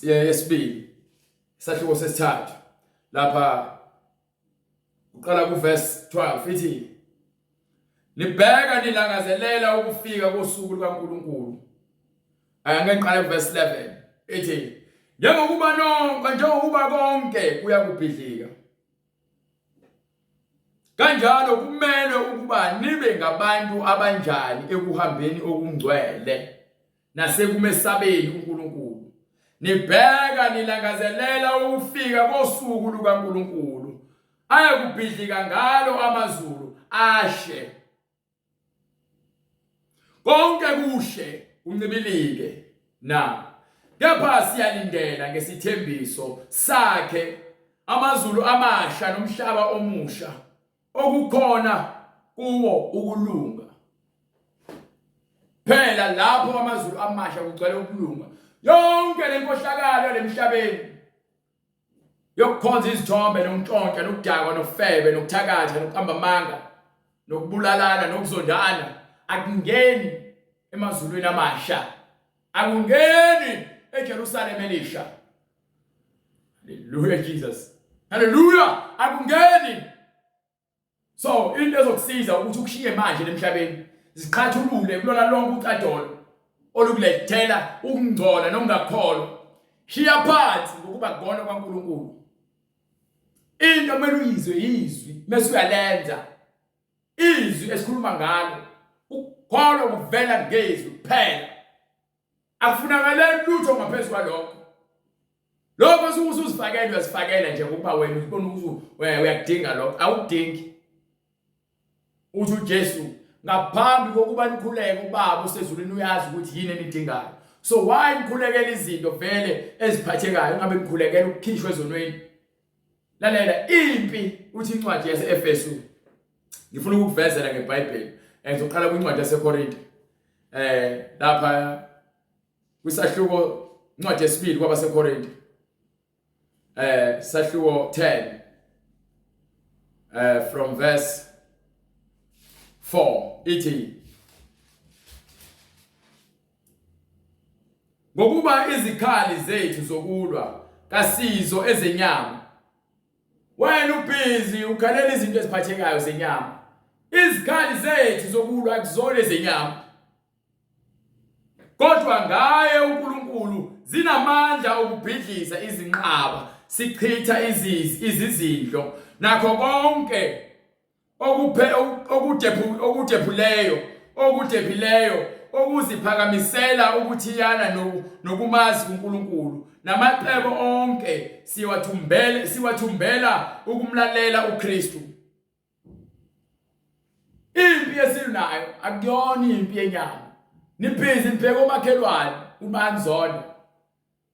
yesibili isahluko sesithathu lapha uqala kuverse 12 ithi nibheka nilangazelela ukufika kosuku lukaNkulunkulu. Angeke ngiqale kuverse 11 ithi njengokuba nonke njengokuba konke kuyakubhidlika Kanjalo kumelwe ukuba nibe ngabantu abanjani ekuhambeni okungcwele nasekumesabeni uNkulunkulu. Nibheka nilangazelela ukufika kosuku lukaNkulunkulu ayakubhidlika ngalo amazulu ashe Konke kuhle kuncibilike na kepha siyalindela ngesithembiso sakhe amazulu amasha nomhlaba omusha okukhona kuwo ukulunga. Phela lapho amazulu amasha kugcwele ukulunga. Yonke lenkohlakalo lemhlabeni yokukhonza izithombe nokuntshontsha nokudakwa nokufebe nokuthakatha nokuqamba amanga nokubulalana nokuzondana akungeni emazulwini amasha akungeni eJerusalema elisha. Hallelujah Jesus, hallelujah, akungeni. So into ezokusiza ukuthi ukushiye manje lemhlabeni ziqhathulule kulona lonke ucadolo olukulethela ukungcola nokungakholwa. Shiya phansi ngokuba kona kwaNkulunkulu. Into kumele uyizwe izwi mase uyalenza. Izwi esikhuluma ngalo ukukholwa kuvela ngezwi kuphela. Akufunakale lutho ngaphezu kwalokho. Lokho osuke usuzifakela uyazifakela nje ngokuba wena uzibona ukuthi uyakudinga lokho, awukudingi. Uthi uJesu ngaphambi kokuba nikhuleke uBaba osezulwini uyazi ukuthi yini enidingayo. So why nikhulekela izinto vele eziphathekayo ngabe nikhulekela ukukhishwa ezonweni? Lalela impi uthi incwadi yase-Efesu ngifuna ukukuvezela ngeBhayibheli. Ngizoqala kwincwadi yaseKorinte. Lapha kwisahluko incwadi yesibili kwabaseKorinte. Sahluko 10 from verse 4 ithi ngokuba izikhali zethu zokulwa kasizo ezenyama. Wena ubhizi ukhalela izinto eziphathekayo zenyama. Izikhali zethu zokulwa akuzona ezenyama. Kodwa ngaye uNkulunkulu zinamandla okubhidliza izinqaba, sichitha izizindlo nakho konke okuphe okudephuleyo okudephileyo okuziphakamisela ukuthiyana nokumazi uNkulunkulu namacebo onke siwathumbele siwathumbela ukumlalela uKristu. Impi esilunayo akuyona impi yenyama. Nibhizi nibheke omakhelwane umanzona.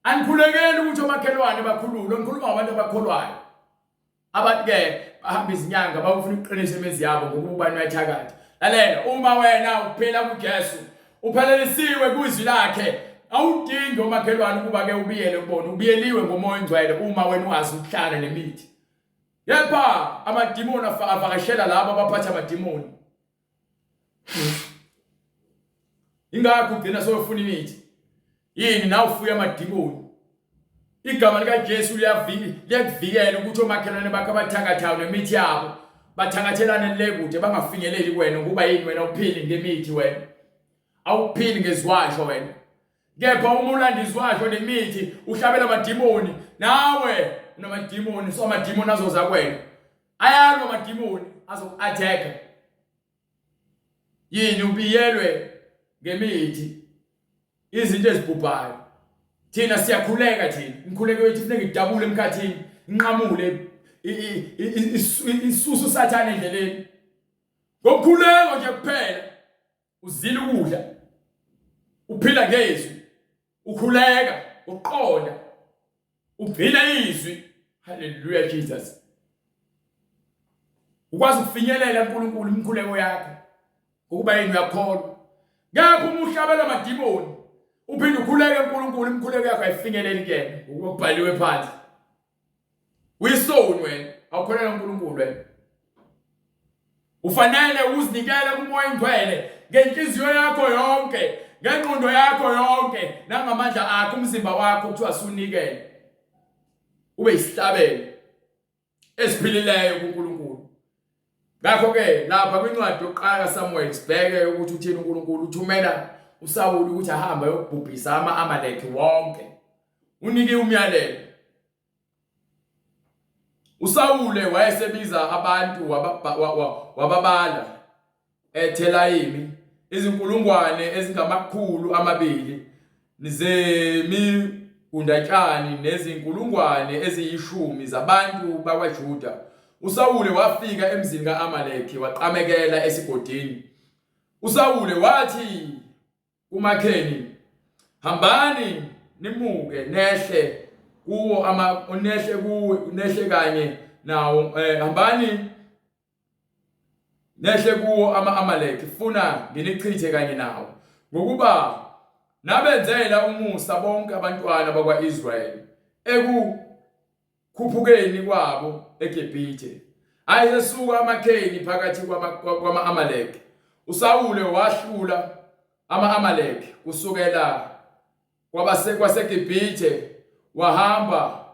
Anikhulekeli ukuthi omakhelwane bakhululwe, ngikhuluma ngabantu abakholwayo. Abantu ke bahamba izinyanga bafuna ukuqinisa imizi yabo ngokuba ubani uyathakatha. Lalela, uma wena uphila kuJesu, uphelelisiwe kwizwi lakhe, awudingi omakhelwane ukuba ke ubiyele kubona, ubiyeliwe ngomoya ongcwele uma wena ungazi ukuhlala nemithi. Kepha amadimoni avakashela labo abaphatha amadimoni. Ingakho ugcina sewufuna imithi. Yini nawe ufuya amadimoni. Igama likaJesu liyakuvikela ukuthi omakhelwane bakho abathakathayo nemithi yabo. Bathakathelane le kude bangafinyeleli kuwena ngokuba yini wena uphili ngemithi wena. Awuphili ngeziwasho wena. Kepha uma ulanda iziwasho nemithi uhlabela amadimoni nawe unamadimoni so amadimoni azoza kuwena. Ayalwa amadimoni azoku-attack. Yini ubiyelwe ngemithi izinto ezibhubhayo. Thina siyakhuleka thina. Umkhuleko wethu kufuneka idabule emkhathini, inqamule isusu sathane endleleni. Ngokukhuleka nje kuphela uzila ukudla. Uphila ngezwi. Ukhuleka, uqonda. Ugcina izwi. Hallelujah Jesus. Ukwazi ukufinyelela uNkulunkulu imikhuleko yakho. Ngokuba yini uyakholwa. Kepha uma uhlabela amadimoni uphinde ukhuleke uNkulunkulu imikhuleko yakho ayifinyeleli kuyena ngokuba kubhaliwe phansi. Uyisoni wena, awukholelwa uNkulunkulu wena. Ufanele uzinikele kuMoya oNgcwele ngenhliziyo yakho yonke, ngengqondo yakho yonke, nangamandla akho, umzimba wakho kuthiwa sunikele. Ube isihlabelo esiphilileyo kuNkulunkulu. Ngakho-ke lapha kwincwadi yokuqala kaSamuweli sibheke ukuthi uthini uNkulunkulu uthumela uSawuli ukuthi ahambe ayokubhubhisa ama-Amaleki wonke. Unike umyalelo. USawule wayesebiza abantu wababala eThelayimi izinkulungwane ezingamakhulu amabili zemigundatshani nezinkulungwane eziyishumi zabantu bakwaJuda. USawule wafika emzini ka-Amaleki waqamekela esigodini. USawule wathi kumaKheni, hambani nimuke nehle kuwo ama nehle kuwe nehle kanye nawo eh, hambani nehle kuwo ama-Amaleki funa nginichithe kanye nawo ngokuba nabenzela umusa bonke abantwana bakwa-Israyeli ekukhuphukeni kwabo eGibhithe. Ayesesuka amaKheni phakathi kwama-Amaleki. USawule wahlula ama-Amaleki kusukela kwaseGibhithe wahamba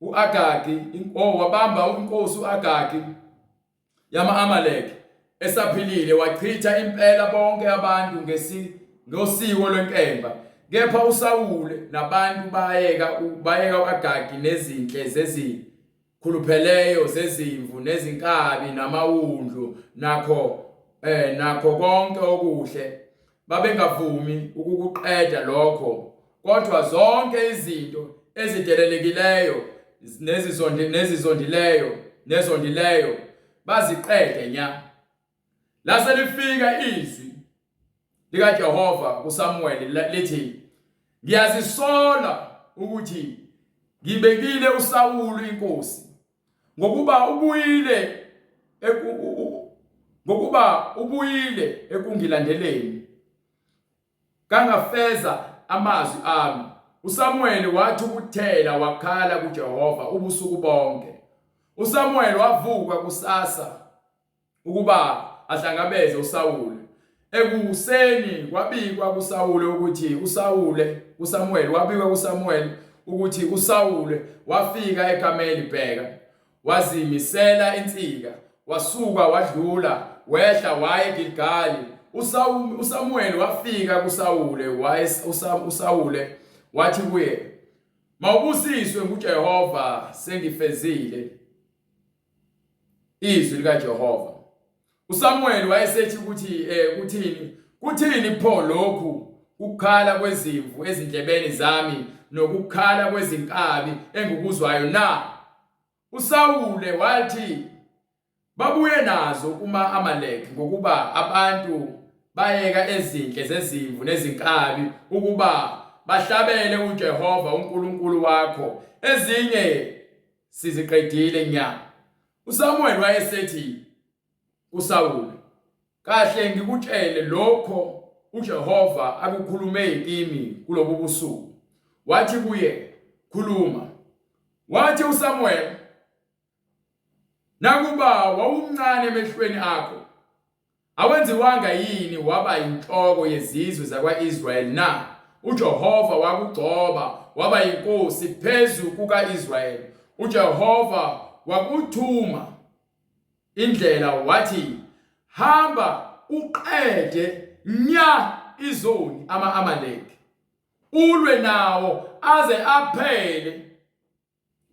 u-Agagi oh, wabamba inkosi u-Agagi yama-Amaleki esaphilile wachitha impela bonke abantu ngosiko lwenkemba. Kepha uSawule nabantu bayeka bayeka u-Agagi nezinhle zezikhulupheleyo zezimvu nezinkabi namawundlu nakho eh nakho konke okuhle babengavumi ukukuqeda lokho kodwa zonke izinto ezidelelekileyo nezizondileyo nezondileyo baziqede nya. Lase lifika izwi likaJehova kuSamuweli lithi, Ngiyazisola ukuthi ngibekile uSawulu inkosi ngokuba ubuyile ngokuba ubuyile ekungilandeleni kangafeza amazwi ami. USamuweli wathukuthela wakhala kuJehova ubusuku bonke. USamuweli wavuka kusasa ukuba ahlangabeze uSawule. Ekuseni kwabikwa kuSawule ukuthi uSawule uSamuweli wabikwa kuSamuweli ukuthi uSawule wafika eKameli bheka Wazimisela insika, wasuka wadlula, wehla waya eGilgali. USamuweli wafika kuSawule, uSawule wathi kuye, Mawubusiswe nguJehova, sengifezile izwi likaJehova. USamuweli wayesethi ukuthi eh kuthini? Kuthini pho lokhu ukukhala kwezimvu ezindlebeni zami nokukhala kwezinkabi engikuzwayo na? USawule wathi babuye nazo kuma-Amaleki ngokuba abantu bayeka ezinhle zezimvu nezinkabi ukuba bahlabele uJehova uNkulunkulu wakho ezinye siziqedile nya. USamuweli wayesethi kuSawule, Kahle ngikutshele lokho uJehova akukhulume kimi kulobu busuku. Wathi kuye, Khuluma. Wathi uSamuweli, Nakuba wawumncane emehlweni akho, Awenziwanga yini waba yinhloko yezizwe zakwa-Israyeli na? UJehova wakugcoba waba yinkosi phezu kuka-Israyeli. UJehova wakuthuma. indlela wathi hamba uqede nya izoni ama-Amaleki ulwe nawo aze aphele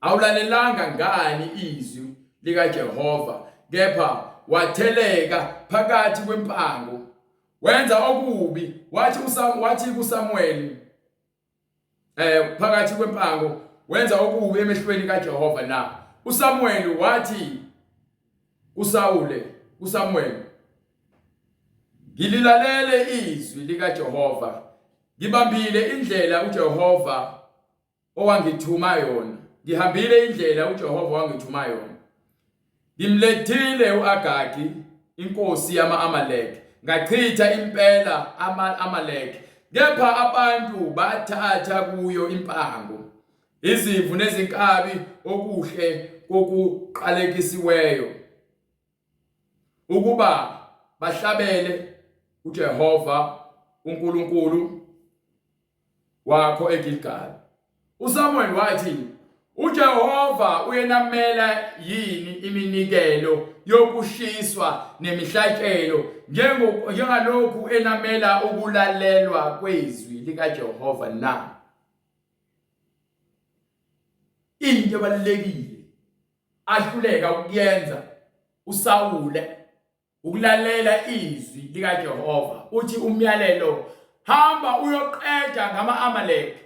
Awulalelanga ngani izwi likaJehova kepha watheleka phakathi kwempango wenza okubi wathi uSam wathi kuSamuel eh phakathi kwempango wenza okubi emehlweni kaJehova na uSamuel wathi kuSawule kuSamuel ngililalele izwi likaJehova ngibambile indlela uJehova owangithuma yona ngihambile indlela uJehova wangithuma yona ngimlethile uAgagi inkosi yama-Amaleki ngachitha impela ama-Amaleki kepha abantu bathatha kuyo impango izimvu nezinkabi okuhle kokuqalekisiweyo ukuba bahlabele uJehova uNkulunkulu wakho eGilgali. USamuel wathi, uJehova uyenamela yini iminikelo yokushiswa nemihlatshelo njengalokhu enamela ukulalelwa kwezwi likaJehova na? Into ebalulekile ahluleka ukuyenza uSawule ukulalela izwi likaJehova uthi umyalelo hamba uyoqeda ngama-Amaleki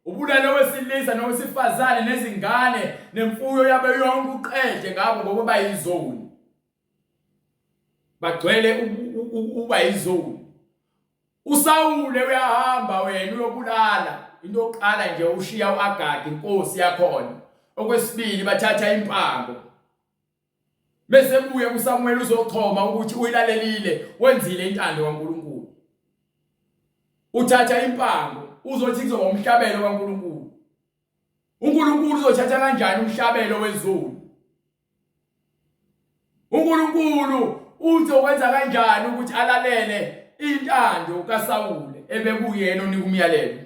ubulale owesilisa nowesifazane nezingane nemfuyo yabo yonke uqede ngabo ngoba bayizoni bagcwele uba yizoni uSawule uyahamba wena uyobulala into yokuqala nje ushiya uAgagi inkosi yakhona okwesibili bathatha impango Bese buye kuSamuel uzochoma ukuthi uyilalelile wenzile intando kaNkuluNkulu. Uthatha impango uzothi kuzoba umhlabelo kaNkuluNkulu. uNkulunkulu uzothatha kanjani umhlabelo wezulu? uNkulunkulu uzokwenza kanjani ukuthi alalele intando kaSawule ebekuyena onika umyalelo?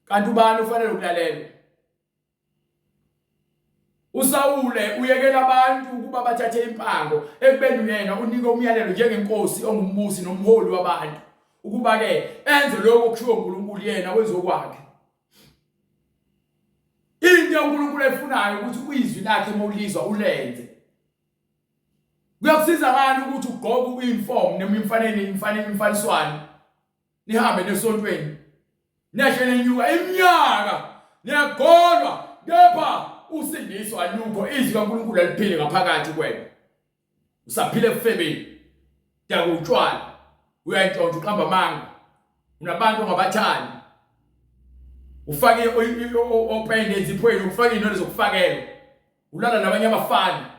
Kanti ubani ufanele ukulalela? USawule uyekela abantu ukuba bathathe impango ekubeni uyena unika umyalelo njengenkosi ongumbusi nomholi wabantu ukuba ke enze lokho okushiwo uNkulunkulu yena wenze okwakhe. Into uNkulunkulu efunayo ukuthi uyizwi lakhe mawulizwa ulenze. Kuyakusiza ngani ukuthi ugqoke uuniform noma imfaneni imfaneni imfaniswano nihambe nesontweni Neshe nenyuka iminyaka niyagolwa kepha usindiso alukho izwi kaNkulunkulu aliphile ngaphakathi kwena usaphila ekufebeni daka utshwala uyantshontsha uqamba amanga unabantu ongabathandi ufake opende eziphweni ufake iy'nwele zokufakelwa ulala nabanye abafana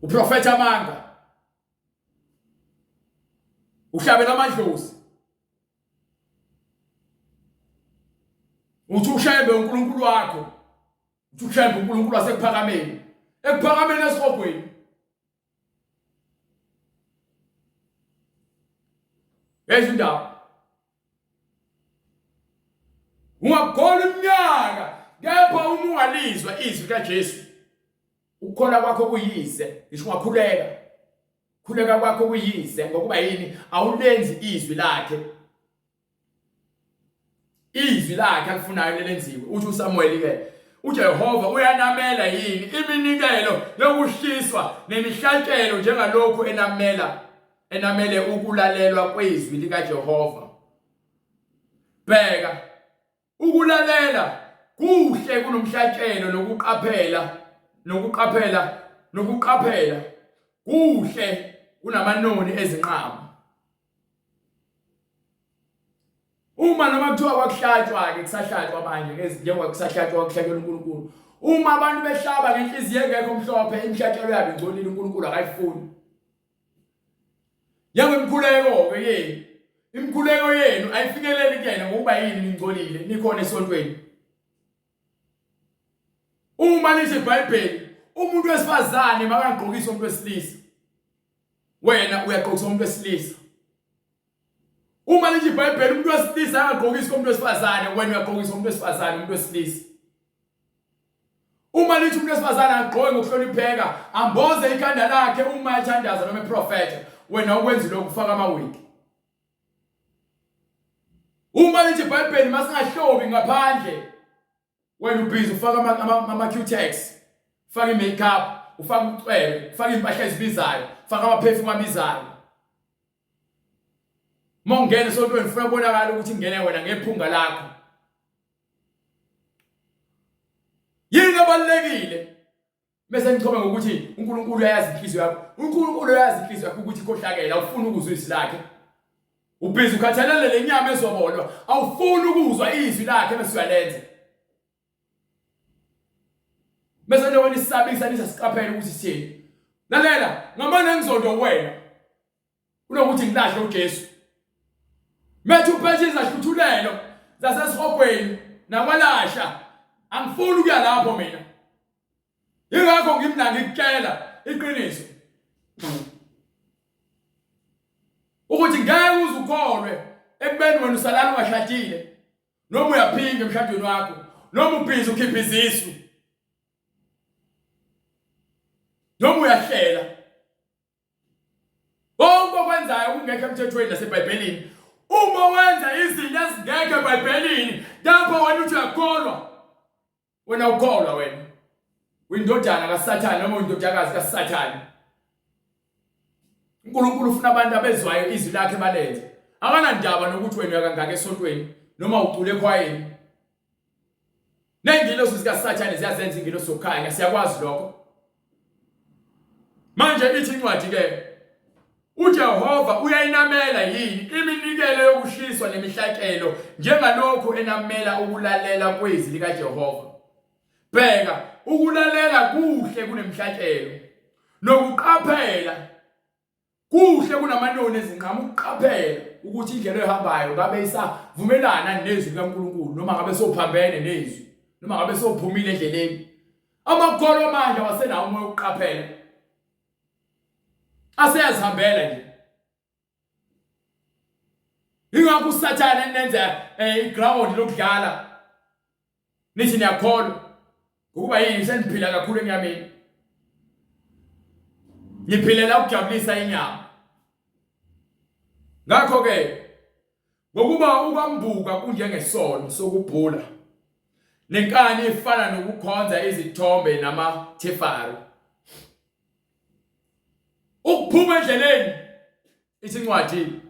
uprofetha amanga uhlabela amadlozi uthi ushembe uNkulunkulu wakho uthi ushembe uNkulunkulu wasekuphakameni ekuphakameni esihogweni Yezindaba Ungagola iminyaka kepha uma ungalizwa izwi kaJesu ukukholwa kwakho kuyize ngisho ungakhuleka khuleka kwakho kuyize ngokuba yini awulenzi izwi lakhe izwi lakhe alifunayo lelenziwe uthi uSamuel ke uJehova uyanamela yini iminikelo yokushiswa nemihlatshelo njengalokhu enamela enamele ukulalelwa kwezwi likaJehova bheka Ukulalela kuhle kunomhlatshelo nokuqaphela nokuqaphela nokuqaphela kuhle kunamanoni ezinqaba. Uma noma kuthiwa kwakuhlatshwa-ke kusahlatshwa manje njengoba kusahlatshwa kuhlatshelwa uNkulunkulu. Uma abantu behlaba ngenhliziyo engekho mhlophe imihlatshelo yabo ingcolile uNkulunkulu akayifuni. Njengemikhuleko-ke yenu, imikhuleko yenu ayifinyeleli kuyena ngokuba yini ningcolile nikhona esontweni. Uma lithi iBhayibheli umuntu wesifazane makangigqokise umuntu wesilisa. Wena uyagqokisa umuntu wesilisa. Uma lithi iBhayibheli umuntu wesilisa angagqokisi umuntu wesifazane, wena uyagqokisa umuntu wesifazane umuntu wesilisa. Uma lithi umuntu wesifazane agqoke ngokuhlonipheka, amboze ikhanda lakhe uma ethandaza noma eprofetha, wena ukwenzi lokhu ufaka amawigi. Uma lithi iBhayibheli masingahlobi ngaphandle, wena ubhizi ufaka ama-Q-tex, ufaka i-makeup, ufaka ucwebe, ufaka iy'mpahla ezibizayo, ufaka amaphefuma abizayo. Uma ungena esontweni ufuna kubonakala ukuthi ingene wena ngephunga lakho. Yini ebalulekile? Bese nichome ngokuthi uNkulunkulu uyayazi inhliziyo yakho. UNkulunkulu uyayazi inhliziyo yakho ukuthi ikhohlakele, awufuni ukuzwa izwi lakhe. Ubhizi ukhathalele le nyama ezobolwa, awufuni ukuzwa izwi lakhe bese uyalenza. Bese njengoba nisabisa nisasiqaphela ukuthi sithini. Lalela, ngamane ngizondo wena. Kunokuthi ngilahle uJesu. Methu uphethe izahluthulelo zasesihogweni nakwalasha. Angifuni ukuya lapho mina. Ingakho ngimna ngikutshela iqiniso. Ukuthi ngeke uze ukholwe ekubeni wena usalala ungashadile noma uyaphinga emshadweni wakho noma ubhizi ukhipha izisu noma uyahlela Konke okwenzayo kungekho emthethweni naseBhayibhelini. Uma wenza izinto ezingekho eBhayibhelini, lapho wena uthi uyakholwa. Wena ukholwa wena. Uyindodana kaSathane noma uyindodakazi kaSathane. uNkulunkulu ufuna abantu abezwayo izwi lakhe balenze. Akanandaba nokuthi wena uyakangaka esontweni noma ucule ekhwayeni. Nengilosi zikaSathane ziyazenza ingilosi zokukhanya, siyakwazi lokho. Manje ithi incwadi ke uJehova uyayinamela yini iminikelo yokushiswa nemihlatshelo njengalokhu enamela ukulalela kwezwi likaJehova? Bheka, ukulalela kuhle kunemihlatshelo nokuqaphela Kuhle kunamanoni ezinqamu ukuqaphela ukuthi indlela oyihambayo ngabe isavumelana nezwi likaNkulunkulu noma ngabe sowuphambene nezwi noma ngabe sowuphumile endleleni. Amakholwa manje awasenawo umoya wokuqaphela. Aseyazihambela nje. Ingakho uSathane enenza eh, iground lokudlala. Nithi niyakholwa ngokuba yini seniphila kakhulu enyameni. Niphilela ukujabulisa inyama. Ngakho ke ngokuba ukwambuka kunjengesono sokubhula nenkani ifana nokukhonza izithombe namathefari. Ukuphuma endleleni ithi incwadi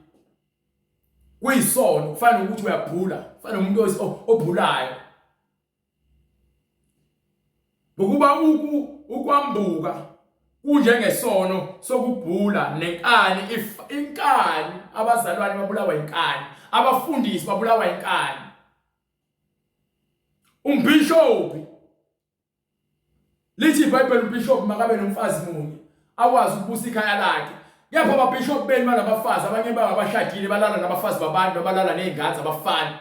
kuyisono kufana nokuthi uyabhula kufana nomuntu obhulayo ngokuba ukwambuka kunjengesono sokubhula nenkani inkani abazalwane babulawa inkani abafundisi babulawa inkani umbhishobhi Lithi iBhayibheli umbhishobhi makabe nomfazi munye akwazi ukubusa ikhaya lakhe. Kepha ababhishobhi benu banabafazi abanye bangabashadile balala nabafazi babantu abalala nezingane zabafana.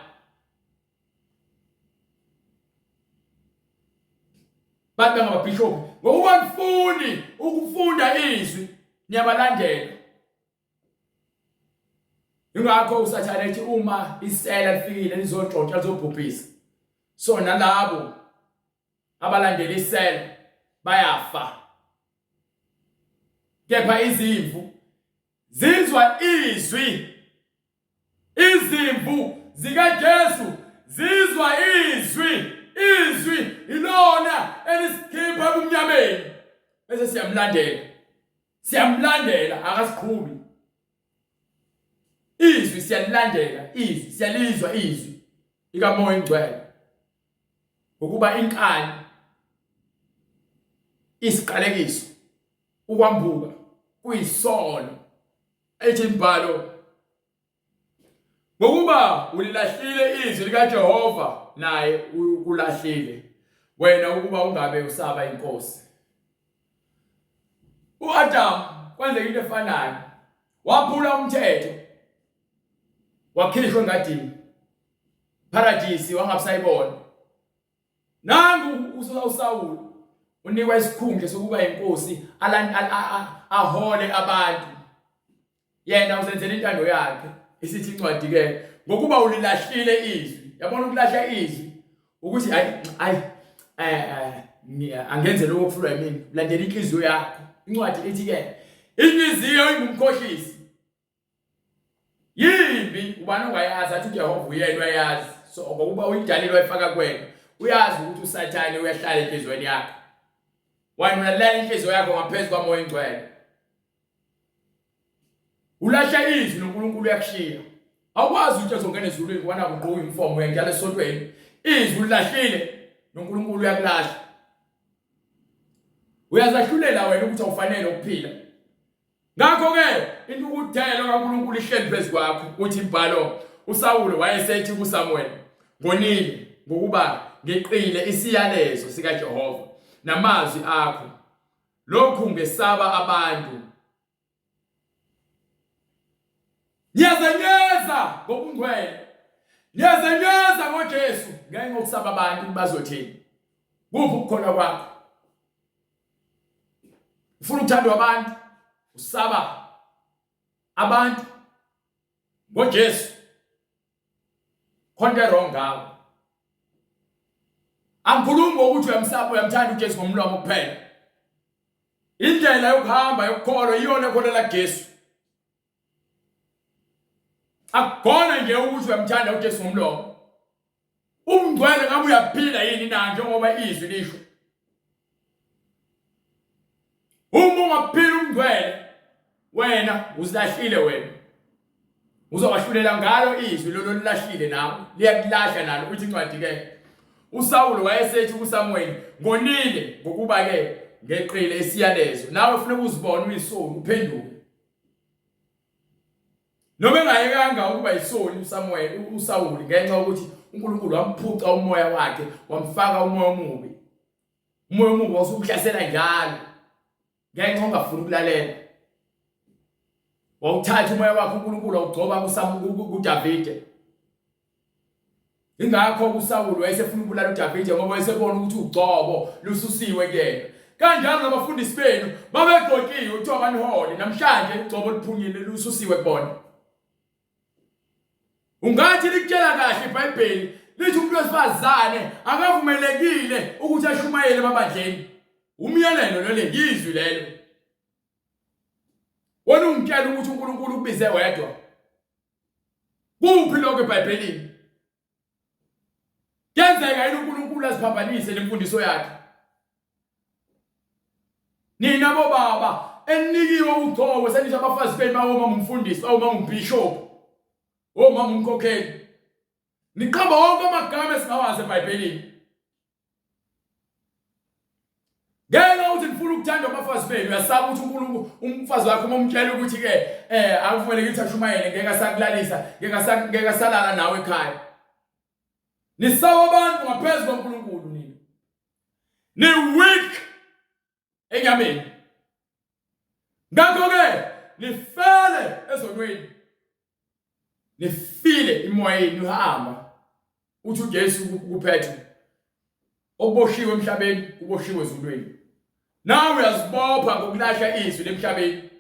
Bantu bangababhishobhi ngokuba nifuni ukufunda izwi niyabalandela. Ingakho uSathane ethi uma isela lifikile lizontshontsha lizobhubhisa. So nalabo abalandela isela bayafa. Kepha izimvu zizwa izwi. Izimvu zikaJesu zizwa izwi. Izwi ilona elisikhipha ebumnyameni. Bese siyamlandela. Siyamlandela akasiqhubi. Izwi siyalilandela, izwi siyalizwa izwi likaMoya oNgcwele. Ukuba inkani isiqalekiso ukwambuka kuyisono ethi imbhalo ngokuba ulilahlile izwi likaJehova naye ukulahlile wena ukuba ungabe usaba inkosi uAdam kwenzeka into efanayo waphula umthetho wakhishwa engadini paradisi wangabusayibona Nangu uSawulu unikwa isikhundla sokuba inkosi ahole abantu. Yena uzenzela intando yakhe. Isithi incwadi ke ngokuba ulilahlile izwi. Yabona ukulahla izwi ukuthi hayi hayi eh, eh angenze lokho okufunwa yimina. Ulandela inhliziyo yakho. Incwadi ithi ke inhliziyo ingumkhohlisi. Yimbi ubani ongayazi athi uJehova uyena uyayazi. So ngokuba uyidalile wayifaka kuwena. Uyazi ukuthi uSathane uyahlala enhliziyweni yakho. Wena ulalela inhliziyo yakho ngaphezu kwamoya ingcwele. Ulahla izwi noNkulunkulu uyakushiya. Awukwazi ukuthi uzongena ezulwini ngoba nakho ugqoka uniform uyanjalo esontweni. Izwi ulilahlile noNkulunkulu uyakulahla. Uyazahlulela wena ukuthi awufanele ukuphila. Ngakho-ke intukuthelo kaNkulunkulu ihleli phezu kwakho, uthi imbhalo uSawule wayesethi kuSamuweli, ngonile ngokuba ngeqile isiyalezo sikaJehova namazwi akho. Lokhu ngesaba abantu. Ngiyazenyeza ngobungcwele. Ngiyazenyeza ngoJesu ngenxa yokusaba abantu bazothini. Kuphi ukukholwa kwakho? Ufuna ukuthandwa abantu, usaba abantu ngoJesu. Khona wrong ngawe. Angikhulumi ngokuthi uyamsaba uyamthanda uJesu ngomlomo kuphela. Indlela yokuhamba yokukholwa iyona ekholela kuJesu. Akukona nje ukuthi uyamthanda uJesu ngomlomo. Umngcwele ngabe uyaphila yini na njengoba izwi lisho. Uma ungaphila umngcwele wena uzilahlile wena. Uzowahlulela ngalo izwi lolo lilahlile nawe liyakulahla nalo uthi incwadi ke. USawulu wayesethi kuSamuweli ngonile ngokuba ke ngeqile isiyalezo nawe ufuna ukuzibona uyisoni uphenduke. Noma engayekanga ukuba yisoni uSamuel uSawuli ngenxa yokuthi uNkulunkulu wamphuca umoya wakhe wamfaka umoya omubi. Umoya omubi wasukuhlasela njalo ngenxa ongafuni ukulalela. Wawuthatha umoya wakhe uNkulunkulu wawugcoba kuDavide. Ingakho uSawulu wayesefuna ukubulala uDavide ngoba wayesebona ukuthi ugcobo lususiwe kuyena. Kanjalo nabafundisi benu babegcotshiwe kuthiwa banihole, namhlanje ugcobo luphunyile lususiwe kubona. Ungathi likutshela kahle iBhayibheli lithi umuntu wesifazane akavumelekile ukuthi ashumayele emabandleni. Umyalelo lole yizwi lelo. Wena ungitshela ukuthi uNkulunkulu ukubize wedwa. Kuphi lokho eBhayibhelini? Kuyenzeka yini uNkulunkulu aziphambanise nemfundiso yakhe? Nina bobaba eninikiwe ugcobo senisho abafazi benu bawomama umfundisi, bawomama umbishop, omama umkhokheli. Niqamba wonke amagama esingawazi eBhayibhelini. Ngeke uthi ngifuna ukuthandwa abafazi benu uyasaba ukuthi uNkulunkulu umfazi wakho uma umtshela ukuthi ke eh akufanele ngithi ashumayele ngeke asakulalisa ngeke ngeke asalala nawe ekhaya. Nisaba abantu ngaphezulu kwaNkulunkulu nina. Ni weak enyameni. Ngakho ke nifele ezonweni. Nifile imoya yenu ihamba. Uthi uJesu kuPetru okuboshiwe emhlabeni kuboshiwe ezulwini. Nawe uyazibopha ngokulahla izwi lemhlabeni.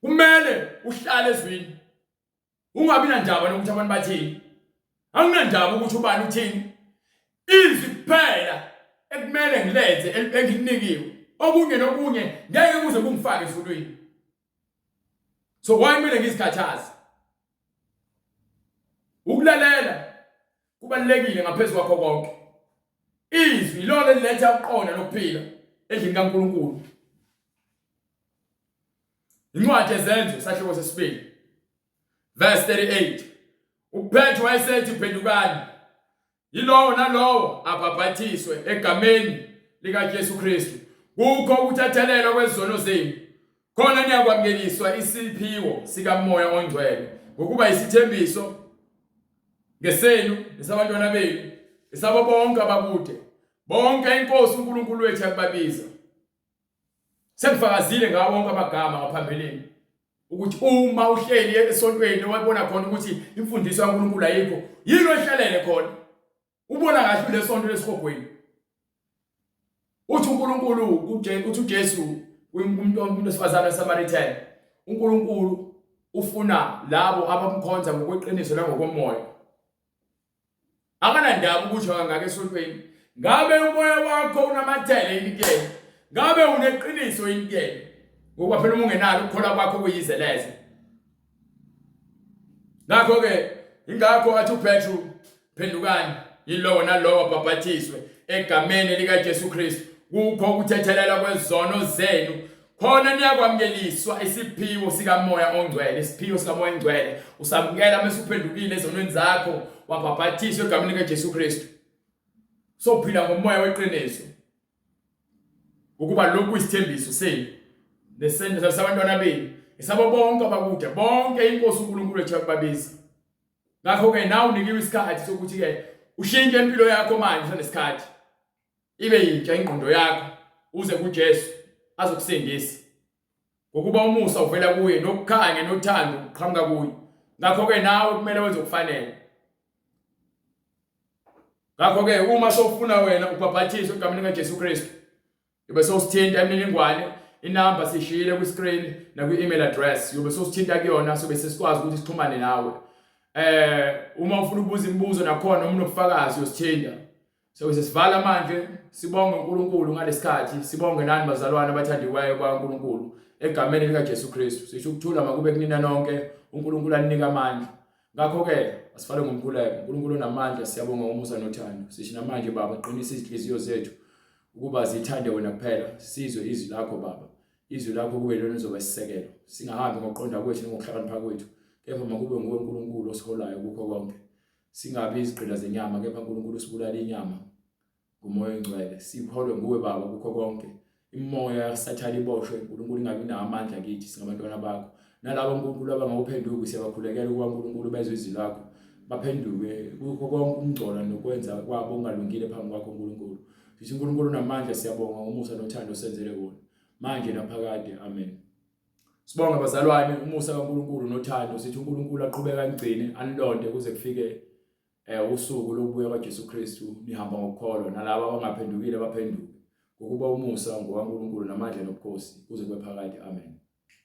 Kumele uhlale ezwini. Ungabi nandaba nokuthi abantu bathini. Anginandaba ukuthi ubani uthini. Izwi kuphela ekumele ngilenze engilinikiwe. Okunye nokunye ngeke kuze kungifake ezulwini. So why kumele ngizikhathaze? Ukulalela kubalulekile ngaphezu kwakho konke. Izwi ilona eliletha ukuqonda nokuphila endlini kaNkulunkulu. Incwadi yeZenzo sahluko sesibili verse 38 uPetru wayesethi phendukani Yilowo nalowo abhabhathiswe egameni likaJesu Kristu kukho ukuthethelelwa kwezono zenu khona niyakwamukeliswa isiphiwo sikaMoya oNgcwele ngokuba isithembiso ngesenu nesabantwana benu esabo bonke abakude bonke inkosi uNkulunkulu wethu yakubabiza Sengifakazile ngawo wonke amagama ngaphambilini ukuthi uma uhleli esontweni wabona khona ukuthi imfundiso kaNkulunkulu ayikho, yini ohlalele khona? Ubona kahle kulesonto lesihogweni. Uthi uNkulunkulu uthi uJesu kumuntu wesifazane waseSamaritan, uNkulunkulu ufuna labo abamkhonza ngokweqiniso nangokomoya. Akanandaba ukuthi kangaka esontweni. Ngabe umoya wakho unamathele yini kuyena? Ngabe uneqiniso yini kuyena? Ngokuba phela uma ungenalo ukukholwa kwakho kuyize leze. Ngakho-ke ingakho athi uPetru phendukani yilowo nalowo abhabhathiswe egameni likaJesu Kristu kukho ukuthethelela kwezono zenu khona niyakwamukeliswa isiphiwo sikaMoya oNgcwele. Isiphiwo sikaMoya oNgcwele usamukela mase uphendukile ezonweni zakho wabhabhathiswa egameni likaJesu Kristu. Sophila ngomoya weqiniso. Ukuba lokhu isithembiso senu nesendo sabantwana benu esabo bonke abakude bonke inkosi uNkulunkulu ethu yakubabiza. Ngakho-ke nawe unikiwe isikhathi sokuthi-ke ushintshe impilo yakho manje usanesikhathi. Ibe yintsha ingqondo yakho uze kuJesu azokusindisa. Ngokuba umusa uvela kuye nokukhanya nothando kuqhamuka kuye. Ngakho-ke nawe kumele wenze okufanele. Ngakho-ke uma sofuna wena ubhabhathiswe egameni likaJesu Kristu, yobe sowusithinta imininingwane, inamba sishiyile kwi-screen nakwi-email address, yobe sowusithinta kuyona sobe sesikwazi ukuthi sixhumane nawe. Uma ufuna ukubuza imibuzo nakhona uma unobufakazi uyosithinta. Sobe sesivala manje, sibonge uNkulunkulu ngalesikhathi, sibonge nani bazalwane abathandiweyo bakaNkulunkulu egameni likaJesu Kristu. Sisho ukuthula makube kunina nonke, uNkulunkulu aninike amandla. Ngakho-ke asifale ngomkhuleko. uNkulunkulu onamandla, siyabonga ngomusa nothando. Sisho namanje Baba, qinisa izinhliziyo zethu ukuba zithande wena kuphela. Sizwe izwi lakho Baba. Izwi lakho kube lona lizoba isisekelo. Singahambi ngokuqonda kwethu nangokuhlakanipha kwethu, kepha makube nguwe uNkulunkulu osiholayo kukho konke. Singabi izigqila zenyama, kepha uNkulunkulu usibulala inyama ngumoya oyingcwele. Siholwe nguwe Baba kukho konke. Imoya yaSathane iboshwe, uNkulunkulu ingabi nawo amandla kithi singabantwana bakho. Nalabo uNkulunkulu abangawuphenduki siyabakhulekela ukuba uNkulunkulu bezwe izwi lakho baphenduke kukho konke ukungcola nokwenza kwabo okungalungile phambi kwakho uNkulunkulu. Sithi uNkulunkulu unamandla, siyabonga ngomusa nothando osenzele wona manje naphakade. Amen. Sibonge bazalwane umusa kaNkulunkulu nothando, sithi uNkulunkulu aqhubeke anigcine anilonde kuze kufike usuku lokubuya kwaJesu Kristu, nihamba ngokukholwa, nalabo abangaphendukile baphenduke, ngokuba umusa ngokaNkulunkulu namandla nobukhosi kuze kube phakade. Amen.